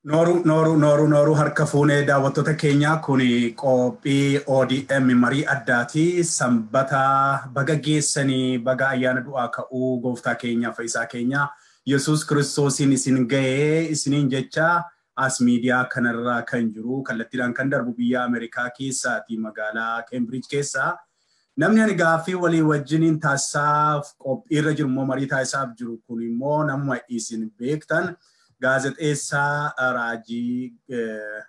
Nooruu nooruu nooruu nooruu harka fuunee daawwattoota keenyaa kun qophii ODM marii addaati. Sanbata baga geessanii baga ayyaana du'aa ka'uu gooftaa keenyaa fayyisaa keenyaa Yesuus Kiristoosiin isin ga'ee isiniin jecha as miidiyaa kanarraa kan jiru kallattiidhaan kan darbu biyya Ameerikaa keessaati magaalaa Keembiriij keessaa. Namni ani gaaffii walii wajjiniin taasisaaf qophiirra jiru immoo marii taasisaaf jiru kun immoo namuma isin beektan gaazexeessaa Raajii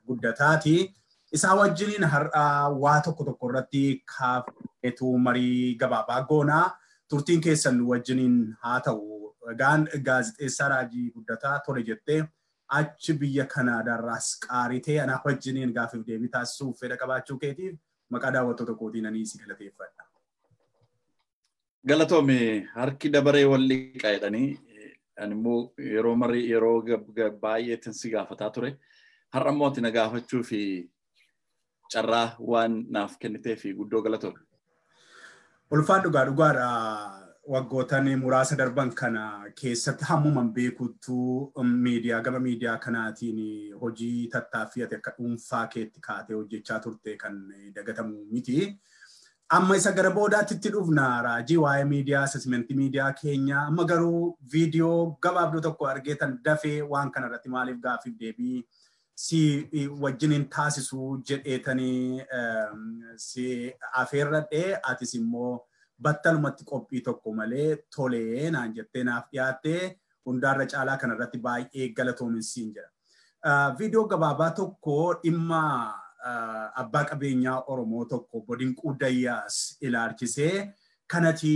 Guddataati. Isaa wajjiniin har'a waa tokko tokko irratti kaafeetu marii gabaabaa goonaa. Turtiin keessan nu wajjiniin haa ta'u. Egaan gaazexeessaa Raajii Guddataa tole jettee achi biyya Kanaadaarraas qaaritee anaaf wajjiniin gaaffiif deebii taasisuuf fedha qabaachuu keetiif maqaa daawwattoota kootiin ani si galateeffadha. Galatoome harki dabaree wal liqaa jedhanii ani immoo yeroo marii yeroo baay'eetin si gaafataa ture. Har'a immoo ati na gaafachuu fi carraa waan naaf kennitee fi guddoo galatoome. Ulfaan dhugaa dhugaadha. Waggootan muraasa darban kana keessatti hammuman beekuttuu miidiyaa gama miidiyaa kanaatiin hojii tattaaffii ati akka dhuunfaa keetti kaatee hojjechaa turte kan dagatamu miti. Amma isa gara boodaatti itti dhufna Raajii waa'ee miidiyaa assessmentii miidiyaa keenya amma garuu viidiyoo gabaabduu tokko argeetan dafee waan kana irratti maaliif gaaffiif deebii si wajjiniin taasisuu jedheetanii si afeerradhee atis immoo battalumatti qophii tokko malee tolee naan jettee naaf dhiyaattee hundaarra caalaa kanarratti baay'ee galatoominsiin jedha. Viidiyoo gabaabaa tokko dhimma abbaa qabeenyaa Oromoo tokko Obbo Dinquu Dayyaas ilaalchisee kanati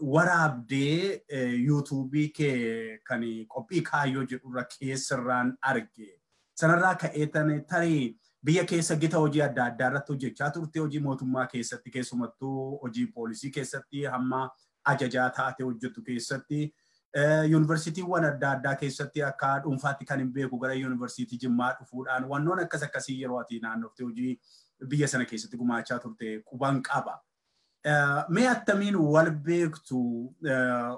waraabdee yuutuubii kee kan qophii kaayyoo jedhurra keessarraan arge. Sanarraa ka'eetan tarii biyya keessa gita hojii adda addaa irratti hojjechaa turte hojii mootummaa keessatti keessumattuu hojii poolisii keessatti hamma ajajaa taate hojjettu keessatti yuunivarsiitiiwwan adda addaa keessatti akka dhuunfaatti kan hin beeku gara yuunivarsiitii Jimmaa dhufuudhaan wannoon akkas akkasii yeroo ati naannoftee hojii biyya sana keessatti gumaachaa turte quban qaba. Mee attamiin wal beektu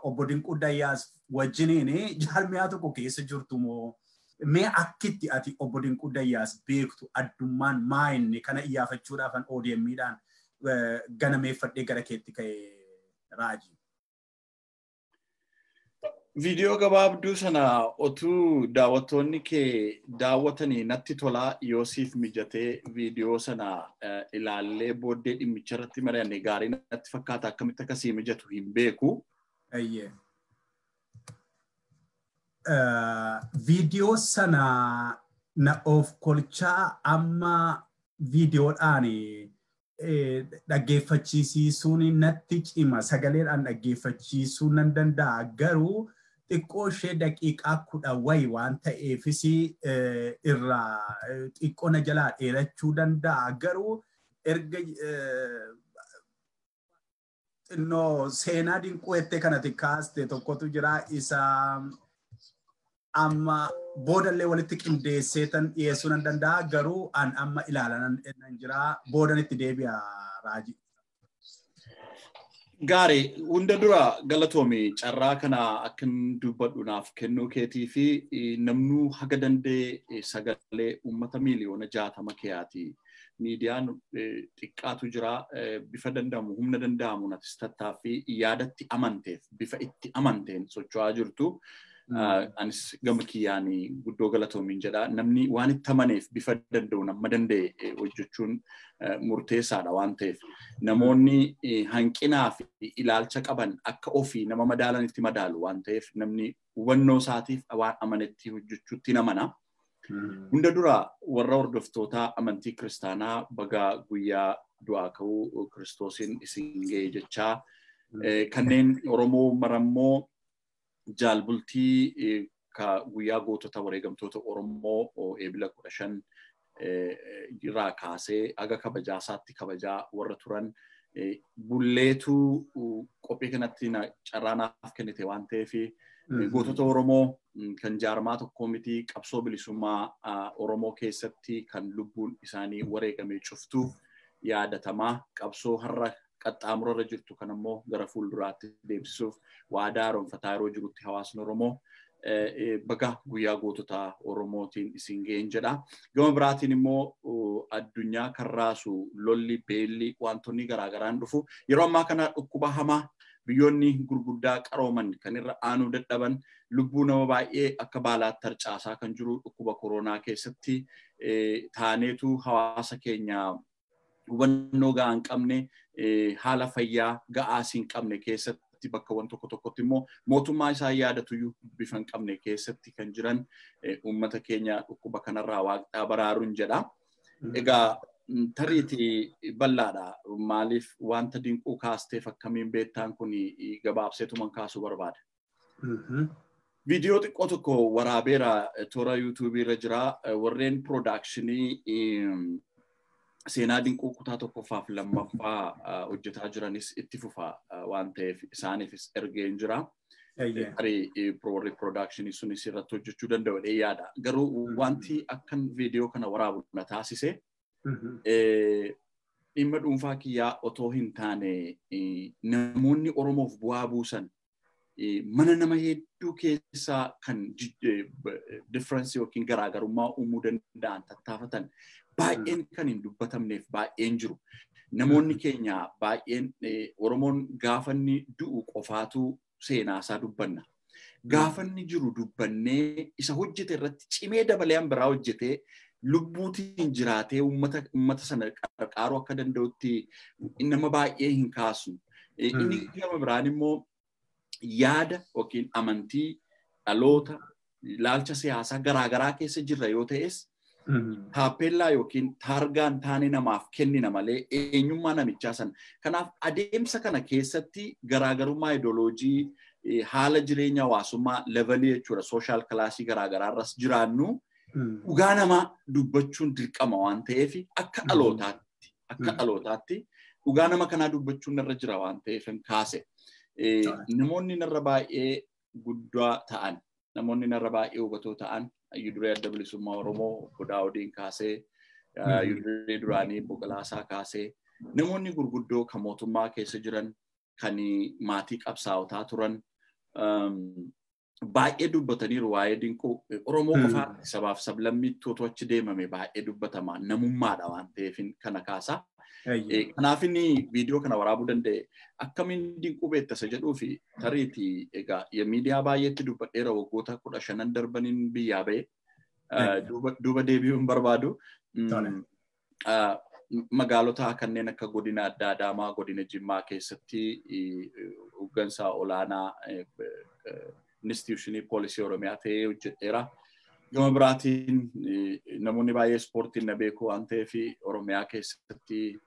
Obbo Dinquu Dayyaas wajjiniin jaarmiyaa tokko keessa jirtu moo mee akkitti ati Obbo Dinquu Dayyaas beektu addummaan maa inni kana iyyaafachuudhaaf ODM-dhaan ganameeffadhee gara keetti ka'e Raajii. Viidiyoo gabaabduu sana otuu daawwattoonni kee daawwatanii natti tolaa yoo siif mijatee viidiyoo sana ilaallee booddee dhimmicha irratti mari'anne gaarii natti fakkaata akkamitti akka sii mijatu hin beeku. Viidiyoo sana na of kolchaa amma viidiyoodhaan dhaggeeffachiisuun natti cima sagaleedhaan dhaggeeffachiisuu nan danda'a garuu xiqqoo ishee daqiiqaa 10 wayi waan ta'eefis irraa xiqqoo na jalaa dheerachuu danda'a garuu erga xinnoo seenaa Dinquu jettee kanatti kaaste tokkotu jira isa amma boodallee walitti qindeessee tan dhiyeessuu nan danda'a garuu an amma ilaalaa nan jira boodan itti deebi'a Raajii. Gaarii hunda dura galatoomi carraa kana akkan dubbadhu naaf kennuu keetii fi namnuu haga danda'e sagalee uummata miiliyoona 60 keeyaati. Miidiyaan xiqqaatu jira bifa danda'amu humna danda'amu atis tattaaffii yaadatti amanteef bifa itti amanteen socho'aa jirtu. Anis gama kiyyaan guddoo galatoomiin jedha. Namni waan itti amaneef bifa danda'u nama danda'e hojjechuun murteessaadha waan ta'eef. Namoonni hanqinaa fi ilaalcha qaban akka ofii nama madaalanitti madaalu waan ta'eef namni hubannoo isaatiif waan amanetti hojjechuutti namana. Hunda dura warra hordoftoota amantii kiristaanaa baga guyyaa du'aa ka'uu Kiristoosiin isin ga'e jechaa kanneen Oromoo marammoo jaalbultii ka guyyaa gootota wareegamtoota Oromoo eebila 15 irraa kaasee aga kabajaa isaatti kabajaa warra turan bulleetu qophii kanatti carraa naaf kennite waan ta'eef gootota Oromoo kan jaarmaa tokko miti qabsoo bilisummaa Oromoo keessatti kan lubbuun isaanii wareegame cuftu yaadatamaa qabsoo har'a qaxxaamura irra jirtu kan ammoo gara fuulduraatti deemsisuuf waadaa haaromfataa yeroo jirutti hawaasni Oromoo Baga guyyaa gootota Oromootiin isin ga'een jedha. Gama biraatiin immoo addunyaa kan raasu lolli, beelli, wantoonni garaagaraan dhufu. Yeroo ammaa kana dhukkuba hamaa biyyoonni gurguddaa qarooman kan irra aanuu dadhaban lubbuu nama baay'ee akka baalaatti harcaasaa kan jiru dhukkuba koronaa keessatti taaneetu hawaasa keenya hubannoo ga'aa hin qabne, haala fayyaa ga'aas hin qabne keessatti, bakkawwan tokko tokkotti immoo mootummaa isaa yaadatuyyuu bifa hin qabne keessatti kan jiran uummata keenya dhukkuba kanarraa waaqxaa baraaruun jedha. Egaa tariitii bal'aadha. Maaliif wanta Dinquu kaasteef akkamiin beektaan kun gabaabseetuman kaasuu barbaada. Viidiyoo xiqqoo tokko waraabeera, toora yuutuubii irra jira. Warreen production seenaa Dinquu kutaa tokkoffaaf lammaffaa hojjetaa jiranis itti fufa waan ta'eef isaaniifis ergeen jira. Tarii warri production sunis irratti hojjechuu danda'u yaada. Garuu wanti akkan viidiyoo kana waraabu na taasise dhimma dhuunfaa kiyyaa otoo hin taane, namoonni Oromoof bu'aa buusan mana nama hedduu keessaa kan difference yookiin garaagarummaa uumuu danda'an tattaafatan baay'een kan hin dubbatamneef baay'een jiru. Namoonni keenya baay'een, Oromoon gaafa inni du'u qofaatu seenaasaa dubbanna. Gaafa inni jiru dubbannee isa hojjete irratti cimee dabalee biraa hojjetee lubbuutiin jiraatee uummata sana qarqaaruu akka danda'utti nama baay'ee hin kaasnu. Inni gama biraan immoo yaada yookiin amantii, dhaloota, ilaalcha siyaasaa garaagaraa keessa jirra yoo ta'es, taappellaa yookiin taargaan taane namaaf kennina malee eenyummaa namichaa sana. Kanaaf adeemsa kana keessatti garaagarummaa ideoloojii, haala jireenya hawaasummaa level jechuudha, social class garaagaraa irras jiraannu, dhugaa namaa dubbachuun dirqama waan ta'eef, akka dhalootaatti dhugaa nama kanaa dubbachuun narra jira waan ta'eef kaase. Namoonni narra baay'ee guddaa ta'an, namoonni narra baay'ee hubatoo ta'an, hayyuu Adda Bilisummaa Oromoo Obbo Daawudiin kaasee, hayyuu duraanii Obbo Galaasaa kaasee, namoonni gurguddoo kan mootummaa keessa jiran, kan maatii qabsaa'otaa turan baay'ee dubbataniiru waa'ee Dinquu. Oromoo qofaa, sabaaf sablammiitti otoo achi deemame baay'ee dubbatama, namummaadha waan ta'eef kana kaasa. Kanaaf inni viidiyoo kana waraabuu danda'e. Akkamiin Dinquu beektasa jedhuu fi tariitii egaa miidiyaa baay'eetti dubbadheera, waggoota 15 darbaniin biyyaa ba'e. Duuba deebi'uu hin barbaadu. Magaalota kanneen akka godina adda Adaamaa, godina Jimmaa keessatti hooggansa olaanaa institution poolisii Oromiyaa ta'ee hojjedheera. Gama biraatiin namoonni baay'ee ispoortiin na beeku waan ta'eef, Oromiyaa keessatti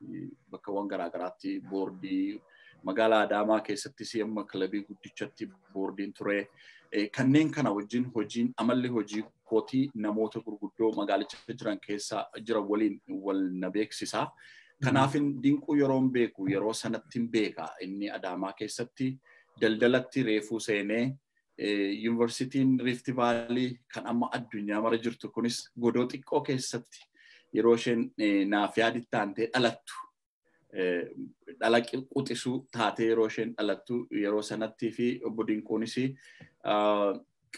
bakkawwan garaagaraatti boordii, magaalaa Adaamaa keessattis amma kilabii guddichatti boordiin ture. Kanneen kana wajjin hojiin amalli hojii kootii namoota gurguddoo magaalicha jiran keessa jiran waliin wal na beeksisa. Kanaafin Dinquu yeroon beeku yeroo sanatti hin beeka. Inni Adaamaa keessatti daldalatti reefuu seenee, yuunivarsiitiin Rift Valley kan amma addunyaa mara jirtu kunis godoo xiqqoo keessatti yeroo isheen naaf yaaditti taantee dhalattu, dhala quxisuu taatee yeroo isheen dhalattu, yeroo sanattii fi Obbo Dinquunis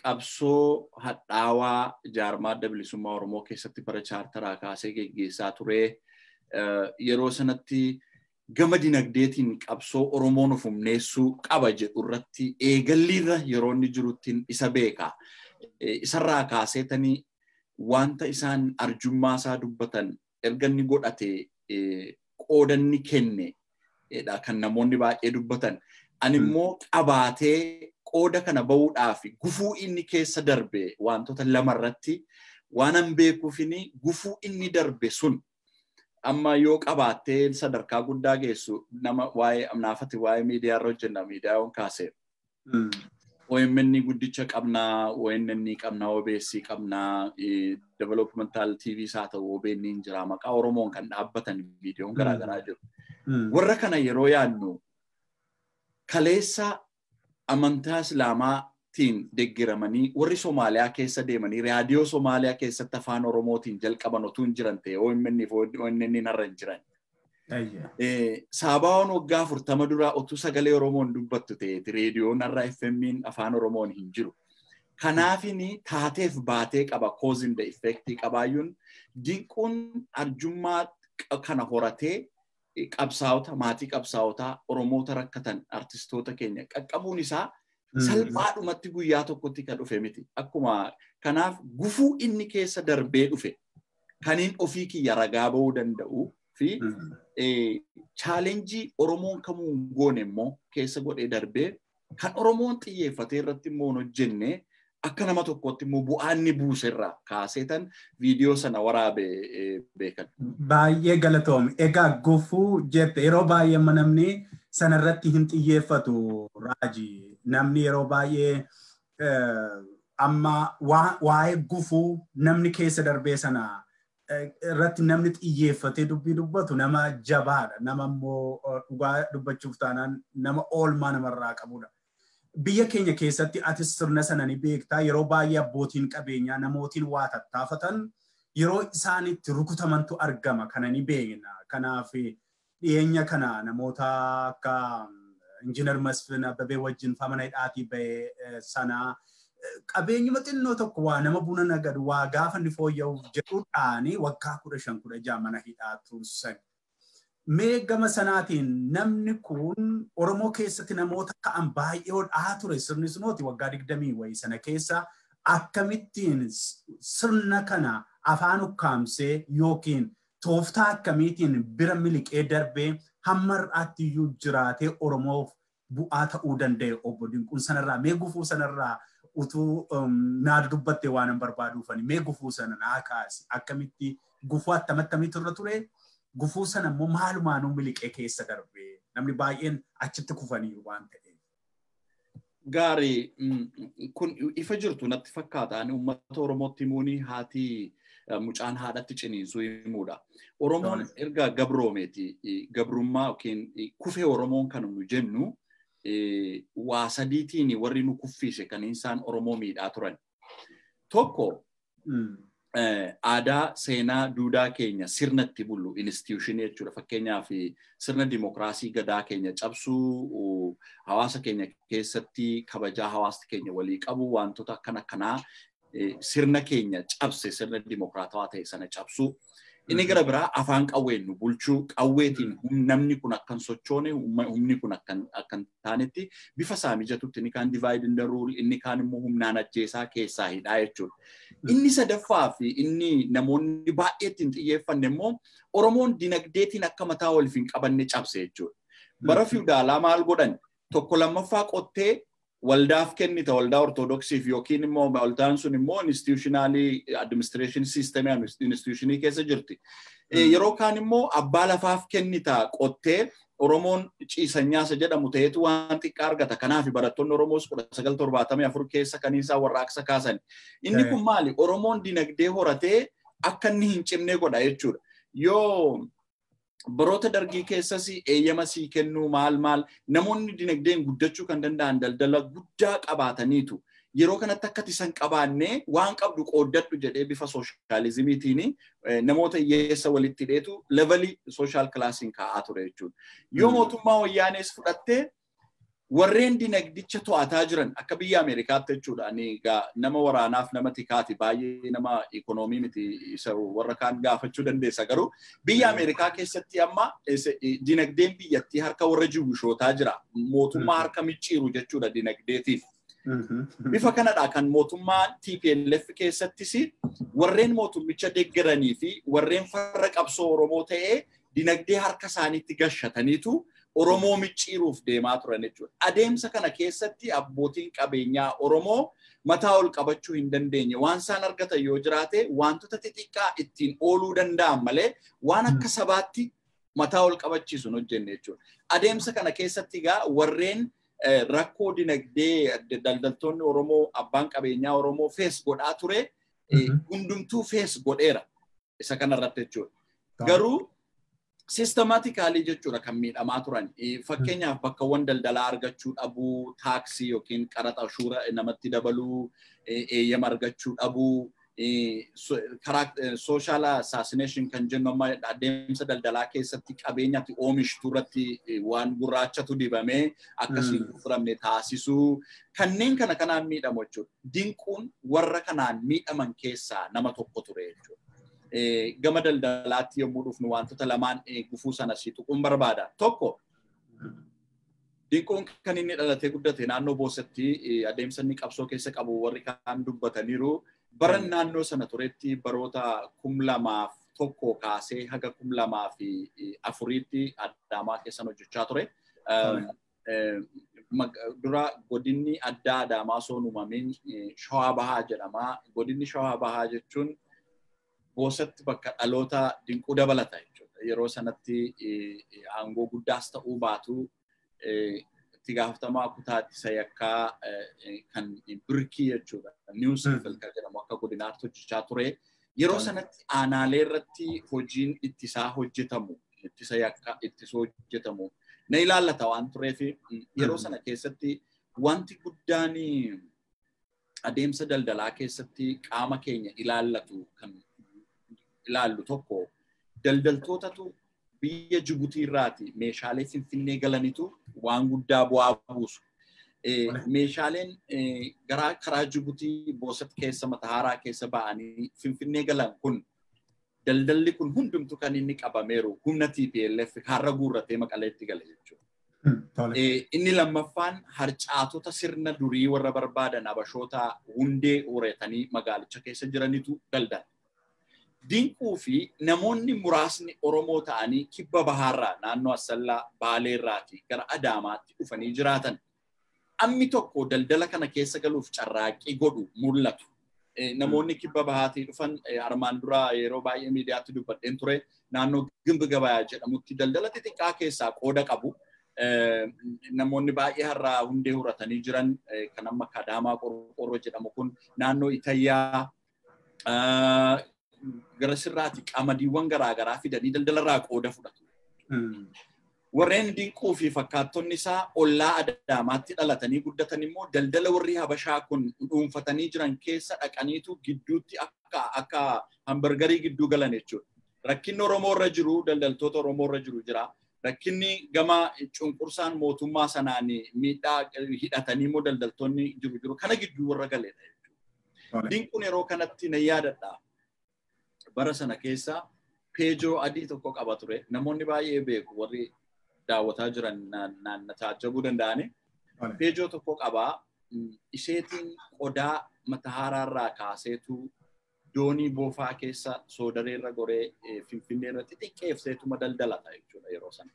qabsoo hadhaawaa jaarmaa Adda Bilisummaa Oromoo keessatti bara chaartaraa kaasee geggeessaa ture. Yeroo sanatti gama dinagdeetiin qabsoo Oromoon of humneessuu qaba jedhu irratti eegalliirra yeroo inni jiruttiin isa beeka. Isarraa kaaseetanii wanta isaan arjummaa isaa dubbatan erga inni godhate qoodanni kenne kan namoonni baay'ee dubbatan. Ani immoo qabaatee qooda kana bahuudhaaf gufuu inni keessa darbe wantoota lamarratti waan an beekuufini, gufuu inni darbe sun amma yoo qabaattee sadarkaa guddaa geessu nama waa'ee naafati waa'ee miidiyaa irra hojjenna, miidiyaa yoon kaase. OMN guddicha qabnaa, ONN qabnaa, OBS qabnaa, developmental TV isaa ta'u OBN hin jira, maqaa Oromoon kan dhaabbatan viidiyoon garaagaraa jiru. Warra kana yeroo yaadnu, kaleessa amantaa Islaamaatiin deeggaramanii warri Somaaliyaa keessa deemanii raadiyoo Somaaliyaa keessatti afaan Oromootiin jalqaban otuu hin jiran ta'e, OMN fi ONN har'a hin jiran. Saabaawwan waggaa 40 duraa otuu sagalee Oromoon dubbattu ta'eeti, reediyoon har'a FM'n afaan Oromoon hin jiru. Kanaafini taateef baatee qaba cause and effect qabaayyuun Dinquun arjummaa kana horatee qabsaa'ota maatii qabsaa'otaa Oromoota rakkatan artistoota keenya qaqqabuun isaa salphaadhumatti guyyaa tokkotti kan dhufe miti. Akkuma kanaaf gufuu inni keessa darbee dhufe kaniin ofii kiyya ragaa ba'uu danda'u fi chaalenjii Oromoon kamuu hin goone immoo keessa godhee darbee kan Oromoon xiyyeeffatee irratti immoo hin hojjenne akka nama tokkotti immoo bu'aan inni buuserraa kaaseetan viidiyoo sana waraabe beekan. Baay'ee galatoomi. Egaa gufuu jette yeroo baay'ee amma namni sanarratti hin xiyyeeffatu Raajii. Namni yeroo baay'ee amma waa'ee gufuu namni keessa darbee sana irratti namni xiyyeeffatee dubbii dubbatu nama jabaadha. Nama immoo dhugaa dubbachuuf taanaan nama oolmaa namarraa qabudha. Biyya keenya keessatti atis sirna sana ni beektaa yeroo baay'ee abbootiin qabeenyaa namootiin waa tattaafatan yeroo isaan itti rukutamantu argama kana ni beekna. Kanaaf dhiyeenya kana namoota akka Injiinar Masfin Abbabee wajjin mana hidhaatii bahee sana qabeenyuma xinnoo tokko waa nama buna nagadu waa gaafa inni fooyya'uuf jedhuudhaani waggaa 15-16 mana hidhaa tursan. Mee gama sanaatiin namni kun Oromoo keessatti namoota ka'an baay'ee hodhaa ture sirni sunooti waggaa 20 wayii sana keessa akkamittiin sirna kana afaan ukkaamsee yookiin tooftaa akkamiitiin bira miliqee darbee hamma har'aatti iyyuu jiraatee Oromoof bu'aa ta'uu danda'e obbo Dinquun sanarraa mee gufuu sanarraa utuu naa dubbatte waan hin barbaaduufani mee gufuu sana naa kaasi akkamitti gufuu attamitti irra ture gufuu sana immoo maalumaanuu miliqee keessa darbee namni baay'een achitti kufanii waan ta'eef. Gaarii kun ifa jirtu natti fakkaata. Ani uummata Oromootti himuuni haati mucaan haadhatti ciniinsuu himuudha. Oromoon erga gabroomeeti gabrummaa yookiin kufee Oromoon kan nu jennu waa sadiitiin warri nu kuffise kan isaan Oromoo miidhaa turan. Tokko aadaa, seenaa, duudhaa keenya sirna itti bullu instituushinii jechuudha. Fakkeenyaaf sirna dimokiraasii gadaa keenya cabsuu, hawaasa keenya keessatti kabajaa hawaasni keenya walii qabu wantoota akkana akkanaa sirna keenya cabse sirna dimokiraatawaa ta'e sana cabsuu. Inni gara biraa afaan qawween nu bulchuu, qawweetiin namni kun akkan sochoone, humni kun akkan taanetti bifa isaa mijatutti inni kaan divide and rule, inni kaan immoo humnaan ajjeesaa keessaa hidhaa jechuudha. Inni sadaffaa fi inni namoonni baay'ee ittiin xiyyeeffanne immoo Oromoon dinagdeetiin akka mataa waliif hin qabanne cabse jechuudha. Bara fiwudaalaa maal godhan? Tokko lammaffaa qottee waldaaf kennita waldaa ortodoksiif yookiin immoo waldaan sun immoo institutionally administration system institutionii keessa jirti. Yeroo kaan immoo abbaa lafaaf kennita qottee Oromoon ciisanyaasa jedhamu ta'etu waan xiqqaa argata. Kanaaf barattoonni Oromoos 1974 keessa kan isaan warraaqsa kaasan. Inni kun maali? Oromoon dinagdee horatee akka inni hin cimne godha jechuudha. Yoo baroota dargii keessas eeyyama sii kennuu maal maal namoonni dinagdeen guddachuu kan danda'an daldala guddaa qabaataniitu yeroo kanatti akka isan qabaannee waan qabdu qooddadhu jedhee bifa sooshaalizimiitiin namoota hiyyeessa walitti hidheetu levelii sooshaal kilaasiin kaa'aa ture jechuudha. Yoo mootummaa wayyaanees fudhattee warreen dinagdicha to'ataa jiran akka biyya Ameerikaatti jechuudha. Ani egaa nama waraanaaf nama tikaati baay'ee nama ikonoomii miti isa warra kaan gaafachuu dandeessa garuu biyya Ameerikaa keessatti amma dinagdeen biyyattii harka warra jiwishootaa jira. Mootummaa harka micciiru jechuudha dinagdeetiif. Bifa kanadha kan mootummaa TPLF keessattis warreen mootummicha deeggaranii fi warreen farra qabsoo Oromoo ta'ee dinagdee harka isaaniitti gashataniitu Oromoo micciiruuf deemaa turan jechuudha. Adeemsa kana keessatti abbootiin qabeenyaa Oromoo mataa ol qabachuu hin dandeenye. Waan isaan argatan yoo jiraate wantoota xixiqqaa ittiin ooluu danda'an malee waan akka sabaatti mataa ol qabachiisu hin hojjenne jechuudha. Adeemsa kana keessatti egaa warreen rakkoo dinagdee daldaltoonni Oromoo abbaan qabeenyaa Oromoo fees godhaa ture hundumtuu fees godheera isa kanarratti jechuudha. Garuu systematically jechuudha kan miidhamaa turan. Fakkeenyaaf bakkawwan daldalaa argachuu dhabuu, taaksii yookiin qaraxa shuura namatti dabaluu, eeyyama argachuu dhabuu, Karaa social assassination kan jennu amma adeemsa daldalaa keessatti qabeenya ati oomishtu irratti waan gurraachatu dibamee akkasiin gurguramne taasisuu kanneen kana kanaan miidhamu jechuudha. Dinquun warra kanaan miidhaman keessaa nama tokko ture jechuudha. Gama daldalaatti yommuu dhufnu wantoota lamaan gufuu sana si tuquun barbaada. Tokko, Dinquun kan inni dhalatee guddate naannoo Boosatti, adeemsa inni qabsoo keessa qabu warri kaan dubbataniiru. Bara naannoo sana turetti baroota 2001 kaasee haga 2004tti Adaamaa keessan hojjechaa ture. Dura godinni addaa Adaamaa osoo hin uumamin Shawaa Bahaa jedhama. Godinni Shawaa Bahaa jechuun Boosatti bakka dhaloota Dinquu dabalata jechuudha. Yeroo sanatti aangoo guddaas ta'uu baatu itti gaafatamaa kutaa ittisa yakkaa kan birkii jechuudha. News kan jedhamu akka godinaatti hojjechaa ture. Yeroo sanatti aanaalee irratti hojiin ittisaa hojjetamu, ittisa yakkaa ittisuu hojjetamu na ilaallata waan tureef, yeroo sana keessatti wanti guddaan adeemsa daldalaa keessatti qaama keenya ilaallatu kan ilaallu tokko, daldaltootatu biyya Jibuutii irraati meeshaalee Finfinnee galanitu waan guddaa bu'aa buusu. Meeshaaleen garaa karaa Jibuutii Boosat keessa, Matahaaraa keessa ba'anii Finfinnee galan kun, daldalli kun hundumtu kan inni qabameeru humna TPLF har'a guurratee Maqaleetti gale jechuudha. Inni lammaffaan harcaatota sirna durii warra barbaadan, Abashoota hundee horatanii magaalicha keessa jiranitu daldala. Dinquu fi namoonni muraasni Oromoo ta'anii kibba bahaarraa, naannoo Asallaa, Baaleerraatii gara Adaamaatti dhufanii jiraatan. Ammi tokko daldala kana keessa galuuf carraaqqii godhu mul'atu. Namoonni kibba bahaatii dhufan, armaan dura yeroo baay'ee miidiyaatti dubbadheen ture, naannoo Gimbi Gabayaa jedhamutti daldala xixiqqaa keessaa qooda qabu. Namoonni baay'ee har'aa hundee horatanii jiran kan amma akka Adaamaa Qorqorroo jedhamu kun naannoo Itayyaa gara sirraati qamadiiwwan garaagaraa fidanii daldalarraa qooda fudhatu. Warreen Dinquu fi fakkaattonni isaa ollaa Adaamaatti dhalatanii guddatan immoo daldala warri Habashaa kun dhuunfatanii jiran keessa dhaqaniitu gidduutti akka hambargarii gidduu galan jechuudha. Rakkinni Oromoo irra jiru, daldaltoota Oromoo irra jiru jira. Rakkinni gama cunqursaan mootummaa sanaan miidhaa hidhatanii immoo daldaltoonni jiru jiru. Kana gidduu warra galeedha jechuudha. Dinquun yeroo kanatti na yaadadha. Bara sana keessa Peejoo adii tokko qaba ture. Namoonni baay'ee beeku, warri daawwataa jiran naanna taajjabuu danda'ani. Peejoo tokko qabaa. Isheetiin qodaa Matahaaraarraa kaaseetu doonii boofaa keessa soodareerra goree Finfinneerra xixiqqeefseetuma daldalata jechuudha yeroo sana.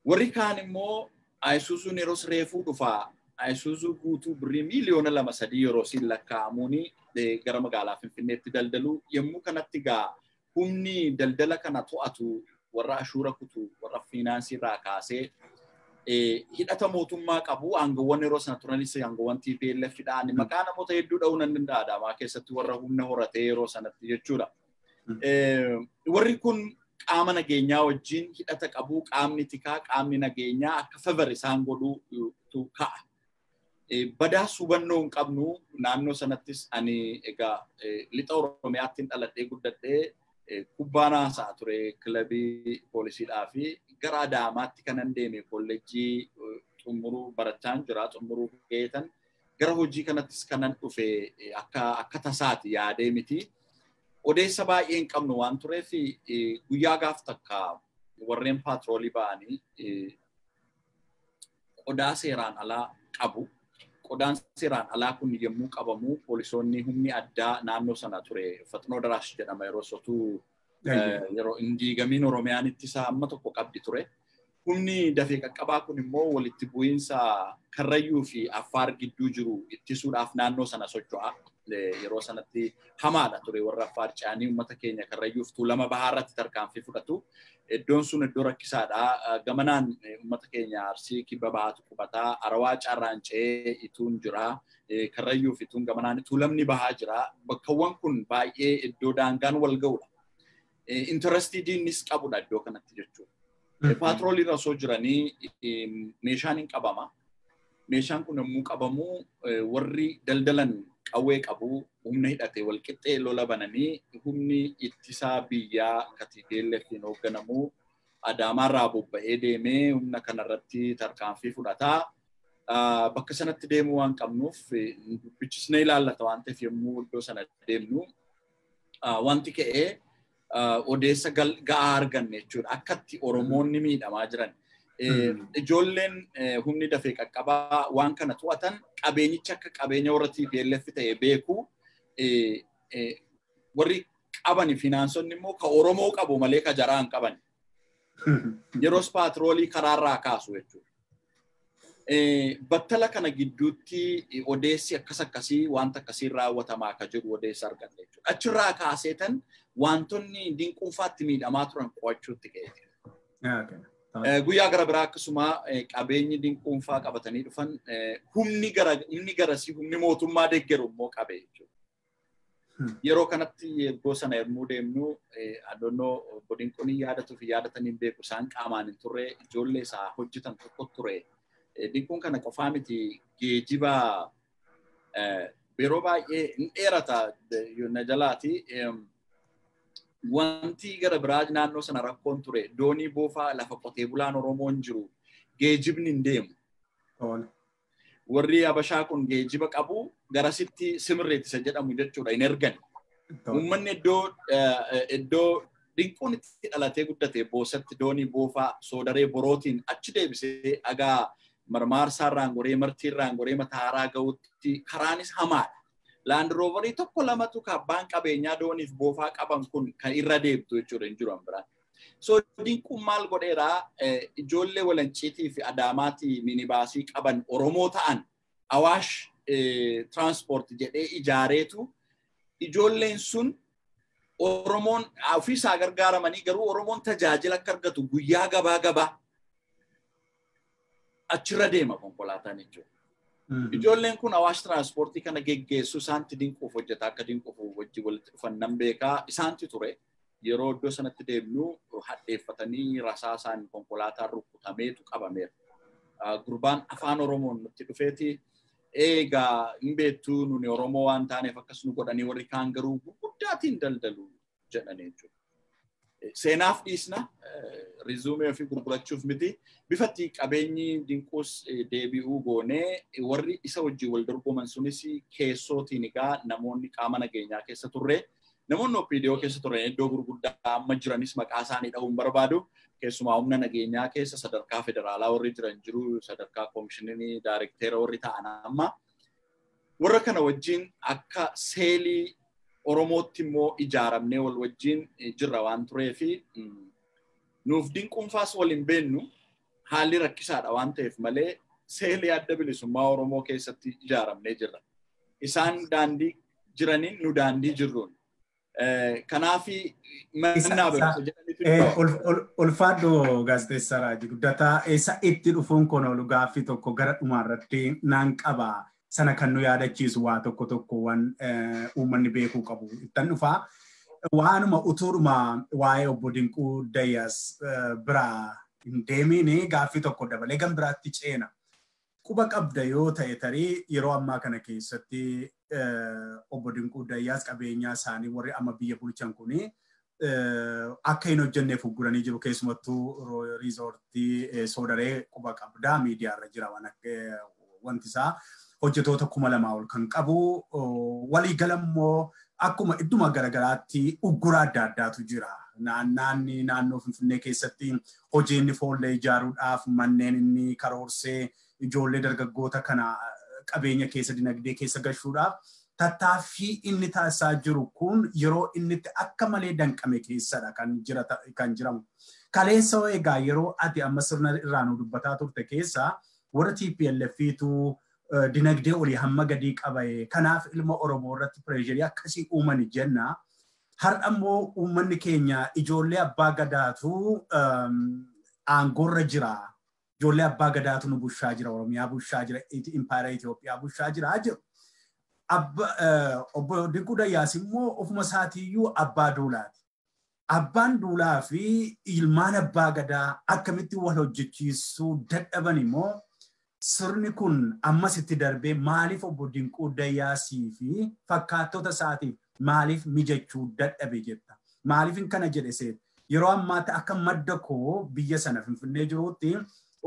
Warri kaan immoo Ayisuuzuun yeroo reefuu dhufaa, Ayisuuzuu guutuu birrii miiliyoona 2-3 yeroo siin lakkaa'amuuni gara magaalaa Finfinneetti daldalu. Yommuu kanatti gaa humni daldala kana to'atu, warra ashuura kutu, warra fiinaansii irraa kaasee hidhata mootummaa qabu, aangoowwan yeroo sana turanis aangoowwan TPLF dhaan, maqaa namoota hedduu dha'uu nan danda'a, Adaamaa keessatti warra humna horatee yeroo sanatti jechuudha. Warri kun qaama nageenyaa wajjin hidhata qabu, qaamni tikaa, qaamni nageenyaa akka favor isaan godhuutu ka'a. Badaas hubannoo hin qabnu. Naannoo sanattis ani egaa lixa Oromiyaatti dhaladhee guddadhee, kubbaa naasaa ture kilabii poolisiidhaa fi gara Adaamaatti kanan deeme kolleejjii xumuruu barachaan jira, xumuruu geetan gara hojii kanattis kanan dhufe akka tasaati, yaadee miti. Odeessa baay'ee hin qabnu waan tureef, guyyaa gaaf takka warreen paatroolii ba'anii qodaa seeraan alaa qabu. Qodaan seeraan alaa kun yommuu qabamu, poolisoonni humni addaa naannoo sana ture, Faxinoo Daraash jedhama, yeroo sotuu yeroo hin diigamiin Oromiyaan ittisaa amma tokko qabdi ture. Humni dafee qaqqabaa kun immoo walitti bu'iinsa Karrayyuu fi Affaar gidduu jiru ittisuudhaaf naannoo sana socho'a. Yeroo sanatti hamaadha ture, warra Affaar ce'anii uummata keenya Karrayyuuf Tuulama Bahaa irratti tarkaanfii fudhatu. Iddoon sun iddoo rakkisaadha. Gamanaan uummata keenya Arsii kibba bahaatu qubataa. Arawaa carraan ce'ee Ituun jira. Karrayyuuf Ituun gamanaan Tuulamni bahaa jira. Bakkawwan kun baay'ee iddoo daangaan wal ga'udha. Interestii diinnis qabudha iddoo kanatti jechuudha. Paatroolii irra osoo jiranii meeshaan hin qabama. Meeshaan kun yommuu qabamu, warri daldalan Qawwee qabu humna hidhate walqixxee lola bananii humni ittisaa biyyaa ka TPLF'n hoogganamu Adaamaarraa bobba'ee deemee humna kanarratti tarkaanfii fudhataa. Bakka sanatti deemuu waan qabnuuf dubbichis na ilaallata waan ta'eef yommuu iddoo sana deemnu wanti ka'ee odeessa ga'aa arganne jechuudha. Akkatti Oromoonni miidhamaa jiran. Ijoolleen humni dafee qaqqabaa waan kana to'atan qabeenyicha akka qabeenya warra TPLF ta'e beeku warri qabani finaansonni immoo ka Oromoo qabu malee ka jaraa hin qaban. Yeroos paatroolii karaarraa kaasu jechuudha. Battala kana gidduutti odeessi akkas akkasii wanta akkasii raawwatamaa akka jiru odeessa arganne jechuudha. Achirraa kaaseetan wantoonni dinquunfaatti miidhamaa turan qo'achuutti ka'e. Guyyaa gara biraa akkasuma qabeenyi dinquunfaa qabatanii dhufan humni garasii humni mootummaa deeggaru immoo qabe jechuudha. Yeroo kanatti yeroo sana yommuu deemnu adoonoo obbo Dinquun yaadatuu fi yaadatanii hin beeku isaan qaamaan hin turre ijoollee isaa hojjetan tokko ture. Dinquun kana qofaa miti geejiba yeroo baay'ee hin dheerata na jalaati. Wanti gara biraa naannoo sana rakkoon ture doonii boofaa lafa qotee bulaan Oromoon jiru geejibni hin deemu. Warri Habashaa kun geejiba qabu garasitti simirreetti isa jedhamu jechuudha hin ergan. Uummanni iddoo dinquun itti dhalatee guddate boosatti doonii boofaa soodaree borootiin achi deebisee dhagaa marmaarsaarraan goree martiirraan goree mataaraa ga'utti karaanis hamaadha. Land Roverii tokko lamatu ka abbaan qabeenyaa dooniif boofaa qaban kun kan irra deebtu jechuudha hin jiru biraan. So dinquun maal godheeraa ijoollee Walanciitii fi Adaamaatii minibaasii qaban Oromoo ta'an Awaash Transport jedhee ijaareetu ijoolleen sun Oromoon ofiisaa gargaaramanii garuu Oromoon tajaajila akka argatu guyyaa gabaa gabaa achirra deema konkolaataan jechuudha. Ijoolleen kun Awaash Transportii kana geggeessu isaanti dinquuf hojjeta akka dinquuf wajjin walitti dhufan nan beekaa isaanti ture. Yeroo iddoo sanatti deemnu hadheeffatanii rasaasaan konkolaataan rukutameetu qabameera. Gurbaan afaan Oromoon nutti dhufeeti eegaa hin beektu nuni Oromoo waan taaneef akkas nu godhanii warri kaan garuu gurguddaatiin daldalu jedhanii jechuudha. Seenaaf dhiisna rizuumee ofii gurgurachuuf miti bifatti qabeenyi dinquus deebi'uu goonee warri isa wajjin wal dorgoman sunis keessootiin egaa namoonni qaama nageenyaa keessa turre namoonni OPDO keessa turan iddoo gurguddaa amma jiranis maqaa isaanii dha'uun barbaadu keessumaa humna nageenyaa keessa sadarkaa federaalaa warri jiran jiru sadarkaa koomishinii daayirekteera warri ta'an amma warra kana wajjin akka seelii Oromootti immoo ijaaramnee wal wajjin jirra waan turee fi nuuf dinquunfaas wal hin beennu haalli rakkisaadha waan ta'eef malee seelii adda bilisummaa Oromoo keessatti ijaaramnee jirra. Isaan daandii jiraniin nu daandii jirruun. Kanaafi mannaa beekumsa jedhanitu. Ulfaadhu gaazexeessaa Raajii Guddataa eessa itti dhufuun kun oolu gaaffii tokko gara dhumaarratti naan qaba. Sana kan nu yaadachiisu waa tokko tokko waan uummanni beekuu qabu. Ittan dhufaa waanuma utuudhuma waa'ee obbo Dinquu Dayyaas biraa hin deemiin gaaffii tokko dabalee gan biraatti ceena. Quba qabda yoo ta'e tarii yeroo ammaa kana keessatti obbo Dinquu Dayyaas qabeenyaa isaanii warri amma biyya bulchan kuni akka hin hojjenneef ugguranii jiru keessumattuu riizoortii soodaree quba qabdaa miidiyaarra jira waan akka wanti isaa hojjetoota 2000 ol kan qabu waliigala immoo akkuma idduma garagaraatti uggura adda addaatu jira. Naanni naannoo Finfinnee keessatti hojii inni foollee ijaaruudhaaf manneen inni karoorsee ijoollee dargaggoota kana qabeenya keessa dinagdee keessa gashuudhaaf tattaaffii inni taasisaa jiru kun yeroo inni itti akka malee danqame keessadha kan jiramu. Kaleessa egaa yeroo ati amma sirna irraa nu dubbataa turte keessa warra TPLFiitu dinagdee olii hamma gadii qabaye kanaaf ilma Oromoo irratti pireesharii akkasii uumani jenna. Har'a immoo uummanni keenya ijoollee abbaa gadaatu aangoorra jira. Ijoollee abbaa gadaatu nu bushaa jira, Oromiyaa bushaa jira, Impaayera Itoophiyaa bushaa jira jedhu. Obbo Dinquu Dayyaas immoo ofuma isaatiiyyuu abbaa duulaati. Abbaan duulaa fi ilmaan abbaa gadaa akkamitti wal hojjechiisuu dadhaban immoo Sirni kun ammas itti darbee maaliif obbo Dinquu Dayyaasii fi fakkaattota isaatiif maaliif mijachuu dadhabe jetta? Maaliif kana jedhe seet? Yeroo ammaatti akka madda koo biyya sana Finfinnee jiruutti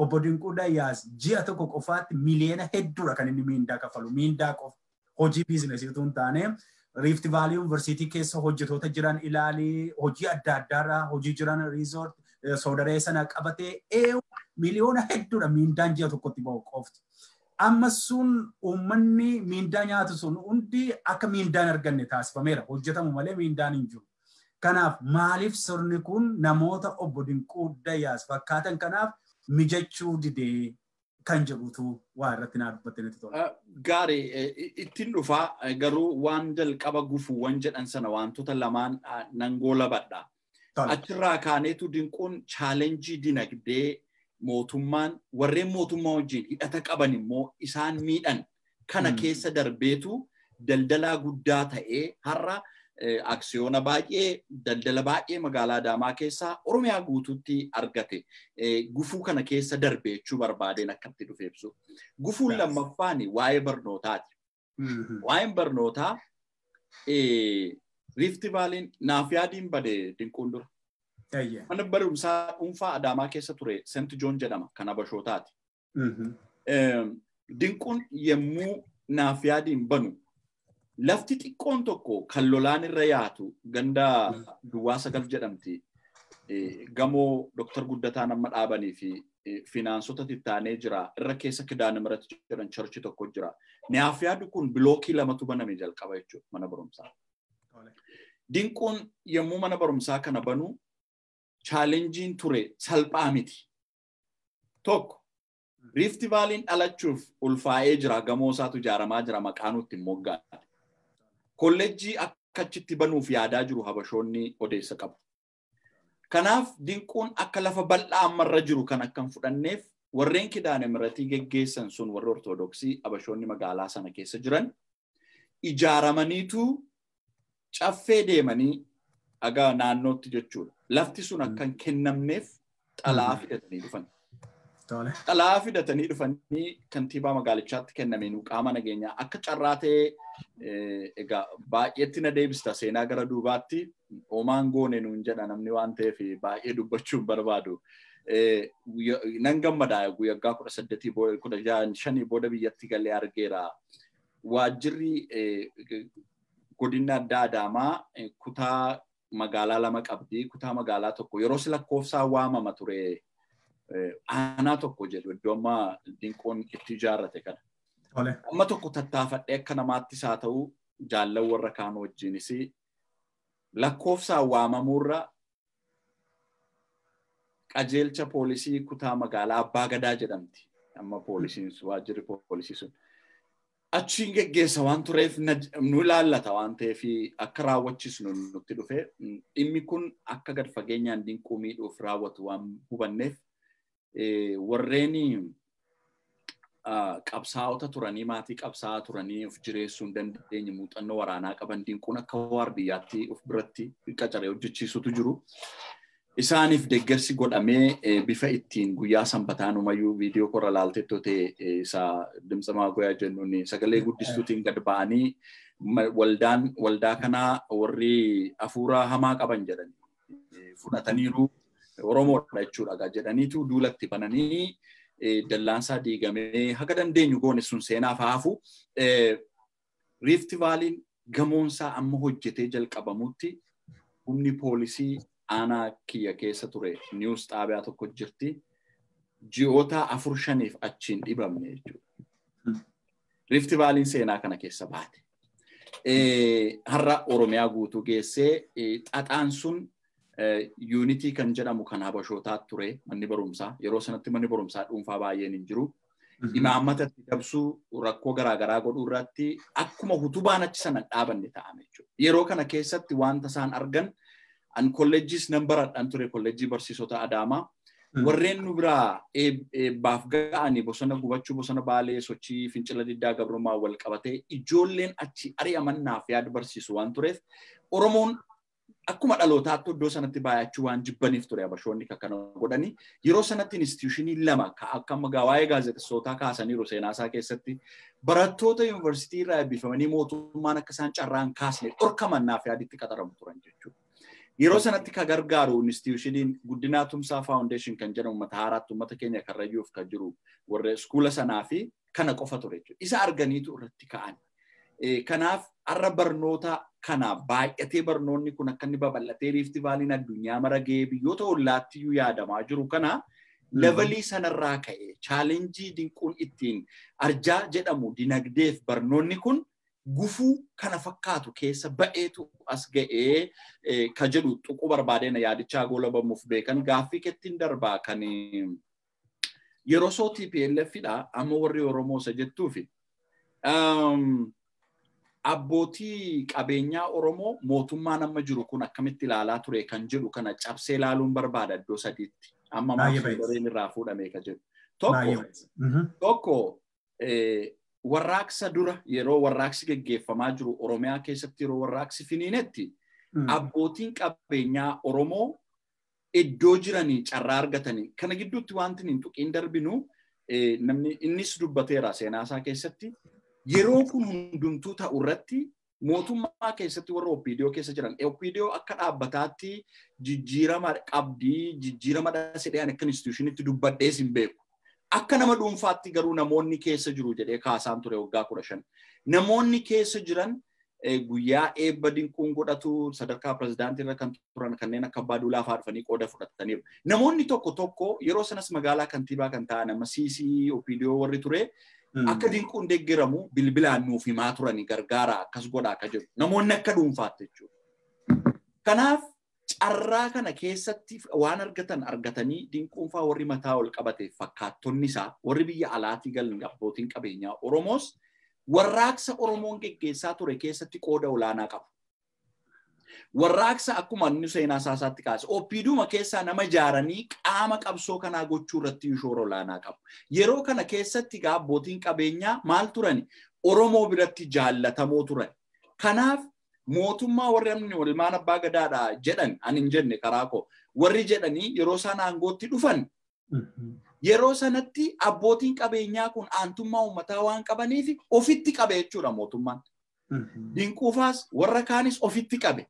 obbo Dinquu Dayyaas ji'a tokko qofaatti miliyoona hedduudha kan inni miindaa kafalu. Miindaa qofa hojii biizinesii utuu hin taane Rift Valley University keessa hojjetoota jiran ilaalii hojii adda addaarraa hojii jiran riizoort soodaree sana qabatee miliyoona hedduudha miindaan ji'a tokkotti bahu qofti. Amma sun uummanni miindaa nyaatu sun hundi akka miindaan arganne taasifameera. Hojjetamu malee miindaan hin jiru. Kanaaf maaliif sirni kun namoota obbo Dinquu Dayyaas fakkaatan kanaaf mijachuu didee kan jedhutu waa irratti naa dubbatte natti tola. Gaarii ittiin dhufaa garuu waan jalqaba gufuuwwan jedhan sana wantoota lamaan nan goolabadha. Achirraa kaaneetu Dinquun chaalenjii dinagdee mootummaan warreen mootummaa wajjin hidhata qaban immoo isaan miidhan kana keessa darbeetu daldalaa guddaa ta'ee har'a aksiyoona baay'ee daldala baay'ee magaalaa Adaamaa keessaa Oromiyaa guutuutti argate. Gufuu kana keessa darbee jechuu barbaadeen akkatti dhufe ibsu. Gufuun lammaffaan waa'ee barnootaati. Waa'een barnootaa Rift Valley naaf yaadiin bade Dinquun dura. Mana barumsaa dhuunfaa Adaamaa keessa ture St. John jedhama kan Habashootaati. Dinquun yemmuu naaf yaadiin banu lafti xiqqoon tokko kan lolaan irra yaatu ganda Duwwaa 9 jedhamti. Gamoo Dr. Guddataan amma dhaabanii fi finaansota tittaanee jira. Irra keessa Kidaana Mirat jedhan charchi tokko jira. Naaf yaadu kun bilookii 2tu baname jalqaba jechuudha mana barumsaa. Dinquun yemmuu mana barumsaa kana banu chaalenjiin ture salphaa miti. Tokko Rift Valley'n dhalachuuf ulfaa'ee jira, gamoo isaatu ijaaramaa jira, maqaa nutti moggaate. Kolleejjii akka achitti banuuf yaadaa jiru Habashoonni odeessa qabu. Kanaaf Dinquun akka lafa bal'aa ammarra jiru kan akka hin fudhanneef warreen Kidaane Miratii geggeessan sun warri Ortodoksii Habashoonni magaalaa sana keessa jiran ijaaramaniitu caffee deemanii aga naannootti jechuudha. Lafti sun akka hin kennamneef xalaa fidatanii dhufan. Xalaa fidatanii dhufanii kantiibaa magaalichaatti kennameen qaama nageenyaa akka carraa ta'ee egaa baay'eetti na deebista seenaa gara duubaatti homaan goone nuun jedha namni waan ta'eef baay'ee dubbachuu hin barbaadu. Nan gammadaa guyyaa 18 booda 15 booda biyyatti galee argeera. Waajjirri godina addaa Adaamaa kutaa magaalaa 2 qabdi. Kutaa magaalaa tokko yeroo lakkoofsaa waamama ture aanaa tokko jedhu iddoo amma Dinquun itti ijaarrate kana. Amma tokko tattaafadhee akka namaattis haa ta'u jaallan warra kaan wajjinis lakkoofsaan waamamuurra qajeelcha poolisii kutaa magaalaa Abbaa Gadaa jedhamti. Amma poolisiin waajjirri poolisii sun. Achiin geggeessa waan tureef nu ilaallata waan ta'eef akka raawwachiisnu nutti dhufe dhimmi kun akka gad fageenyaan Dinquu miidhuuf raawwatu waan hubanneef warreen qabsaa'ota turanii maatii qabsaa'aa turanii of jireessuu hin dandeenye muuxannoo waraanaa qaban Dinquun akka waardiyyaatti of biratti qacaree hojjechiisutu jiru. Isaaniif deeggarsi godhamee bifa ittiin guyyaa sanbataan umayyuu viidiyoo korra laaltettoo ta'e isa dimtsa maagoyaa jennuun sagalee guddistuutiin gad ba'anii waldaa kanaa warri hafuura hamaa qaban jedhanii fudhataniiru Oromoodha jechuudha jedhaniitu duulatti bananii dallaansaa diigamee haga dandeenyu goone sun seenaaf haafu. Rift Valley'n gamoonsaa amma hojjetee jalqabamutti humni poolisii aanaa kiyya keessa ture niwus xaabiyaa tokko jirti. Ji'oota 4-5 achiin dhibamne jechuudha. Rift Valley'n seenaa kana keessa baate. Har'a Oromiyaa guutuu geessee xaxaan sun yuunitii kan jedhamu kan Habashootaa ture manni barumsaa. Yeroo sanatti manni barumsaa dhuunfaa baay'een hin jiru. Imaammata itti dabsuu rakkoo garaagaraa godhuu irratti akkuma utubaan achi sana dhaabanne ta'ame jechuudha. Yeroo kana keessatti wanta isaan argan an kolleejjiis nan baradhan ture kolleejjii barsiisota Adaamaa. Warreen nu biraa eebbaaf ga'anii bosona gubachuu bosona baalee sochii fincila diddaa gabrummaa wal qabatee ijoolleen achi ari'aman naaf yaada barsiisu waan tureef Oromoon Akkuma dhalootaatti iddoo sanatti baay'achuu waan jibbaniif ture Habashoonni kana godhanii yeroo sanatti instituushinii lama akka amma waa'ee gaazexessootaa kaasaniiru seenaa isaa keessatti barattoota yuunivarsiitii irraa eebbifamanii mootummaan akka isaan carraan kaasne dhorkaman naaf yaaditti qaxaramu turan jechuudha. Yeroo sanatti ka gargaaru instituushiniin Guddinaa Tumsaa Faawundeeshin kan jedhamu uummata haaraatti uummata keenya Karrayyuuf kan jiru warra iskuula sanaa fi kana qofa ture jechuudha. Isa arganiitu irratti ka'an. Kanaaf har'a barnoota kana baay'atee barnoonni kun akka inni babal'atee Riifti Vaaliin addunyaa mara ga'ee biyyoota ollaatti iyyuu yaadamaa jiru kana levelii sanarraa ka'e chaalenjii Dinquun ittiin arjaa jedhamu dinagdeef barnoonni kun gufuu kana fakkaatu keessa ba'eetu as ga'ee ka jedhu tuquu barbaadeen yaadichaa goolabamuuf beekan gaaffii kettiin darbaa kan yeroo soo TPLF dha amma warri Oromoo isa jettuufi. Abbootii qabeenyaa Oromoo mootummaan amma jiru kun akkamitti ilaalaa ture kan jedhu kana cabsee ilaaluun barbaada iddoo sadiitti. Amma maal irraa fuudhame ka jedhu. Tokko warraaqsa dura yeroo warraaqsi geggeeffamaa jiru Oromiyaa keessatti yeroo warraaqsi finiinetti abbootiin qabeenyaa Oromoo iddoo jiranii carraa argatanii kana gidduutti wanti hin tuqiin darbinu namni innis dubbateera seenaa isaa keessatti. Yeroo kun hundumtuu ta'u irratti mootummaa keessatti warra OPDO keessa jiran OPDO akka dhaabbataatti jijjiirama qabdii jijjiirama dhasedhaan akka instituushinitti dubbadhees hin beeku. Akka nama dhuunfaatti garuu namoonni keessa jiru jedhee kaasaan ture waggaa 15. Namoonni keessa jiran guyyaa eebba Dinquun godhatu sadarkaa pirezidaantii irra kan turan kanneen akka Abbaa Duulaa fa'aa dhufanii qooda fudhataniiru. Namoonni tokko tokko yeroo sanas magaalaa kantiibaa kan ta'an amma CC OPDO warri ture akka Dinquun deeggaramu bilbilaan nuuf himaa turanii gargaara akkas godhaa akka jiru. Namoonni akka dhuunfaatti jechuudha. Kanaaf carraa kana keessatti waan argatan argatanii Dinquun fa'aa warri mataa ol qabate fakkaattonni isaa warri biyya alaatii galan abbootiin qabeenyaa Oromoos warraaqsa Oromoon geggeessaa ture keessatti qooda olaanaa qabu. Warraaqsa akkuma inni seenaa isaasaatti kaase OPDuma keessaa nama ijaaranii qaama qabsoo kanaa gochuu irratti shoora olaanaa qabu. Yeroo kana keessatti egaa abbootiin qabeenyaa maal turani? Oromoo biratti jaallatamoo turan. Kanaaf mootummaa warri amni ilmaan abbaa gadaadha jedhan ani hin jenne karaa koo warri jedhanii yeroo isaan aangootti dhufan yeroo sanatti abbootiin qabeenyaa kun aantummaa uummataa waan qabaniif ofitti qabe jechuudha mootummaan. Dinquufaas warra kaanis ofitti qabe.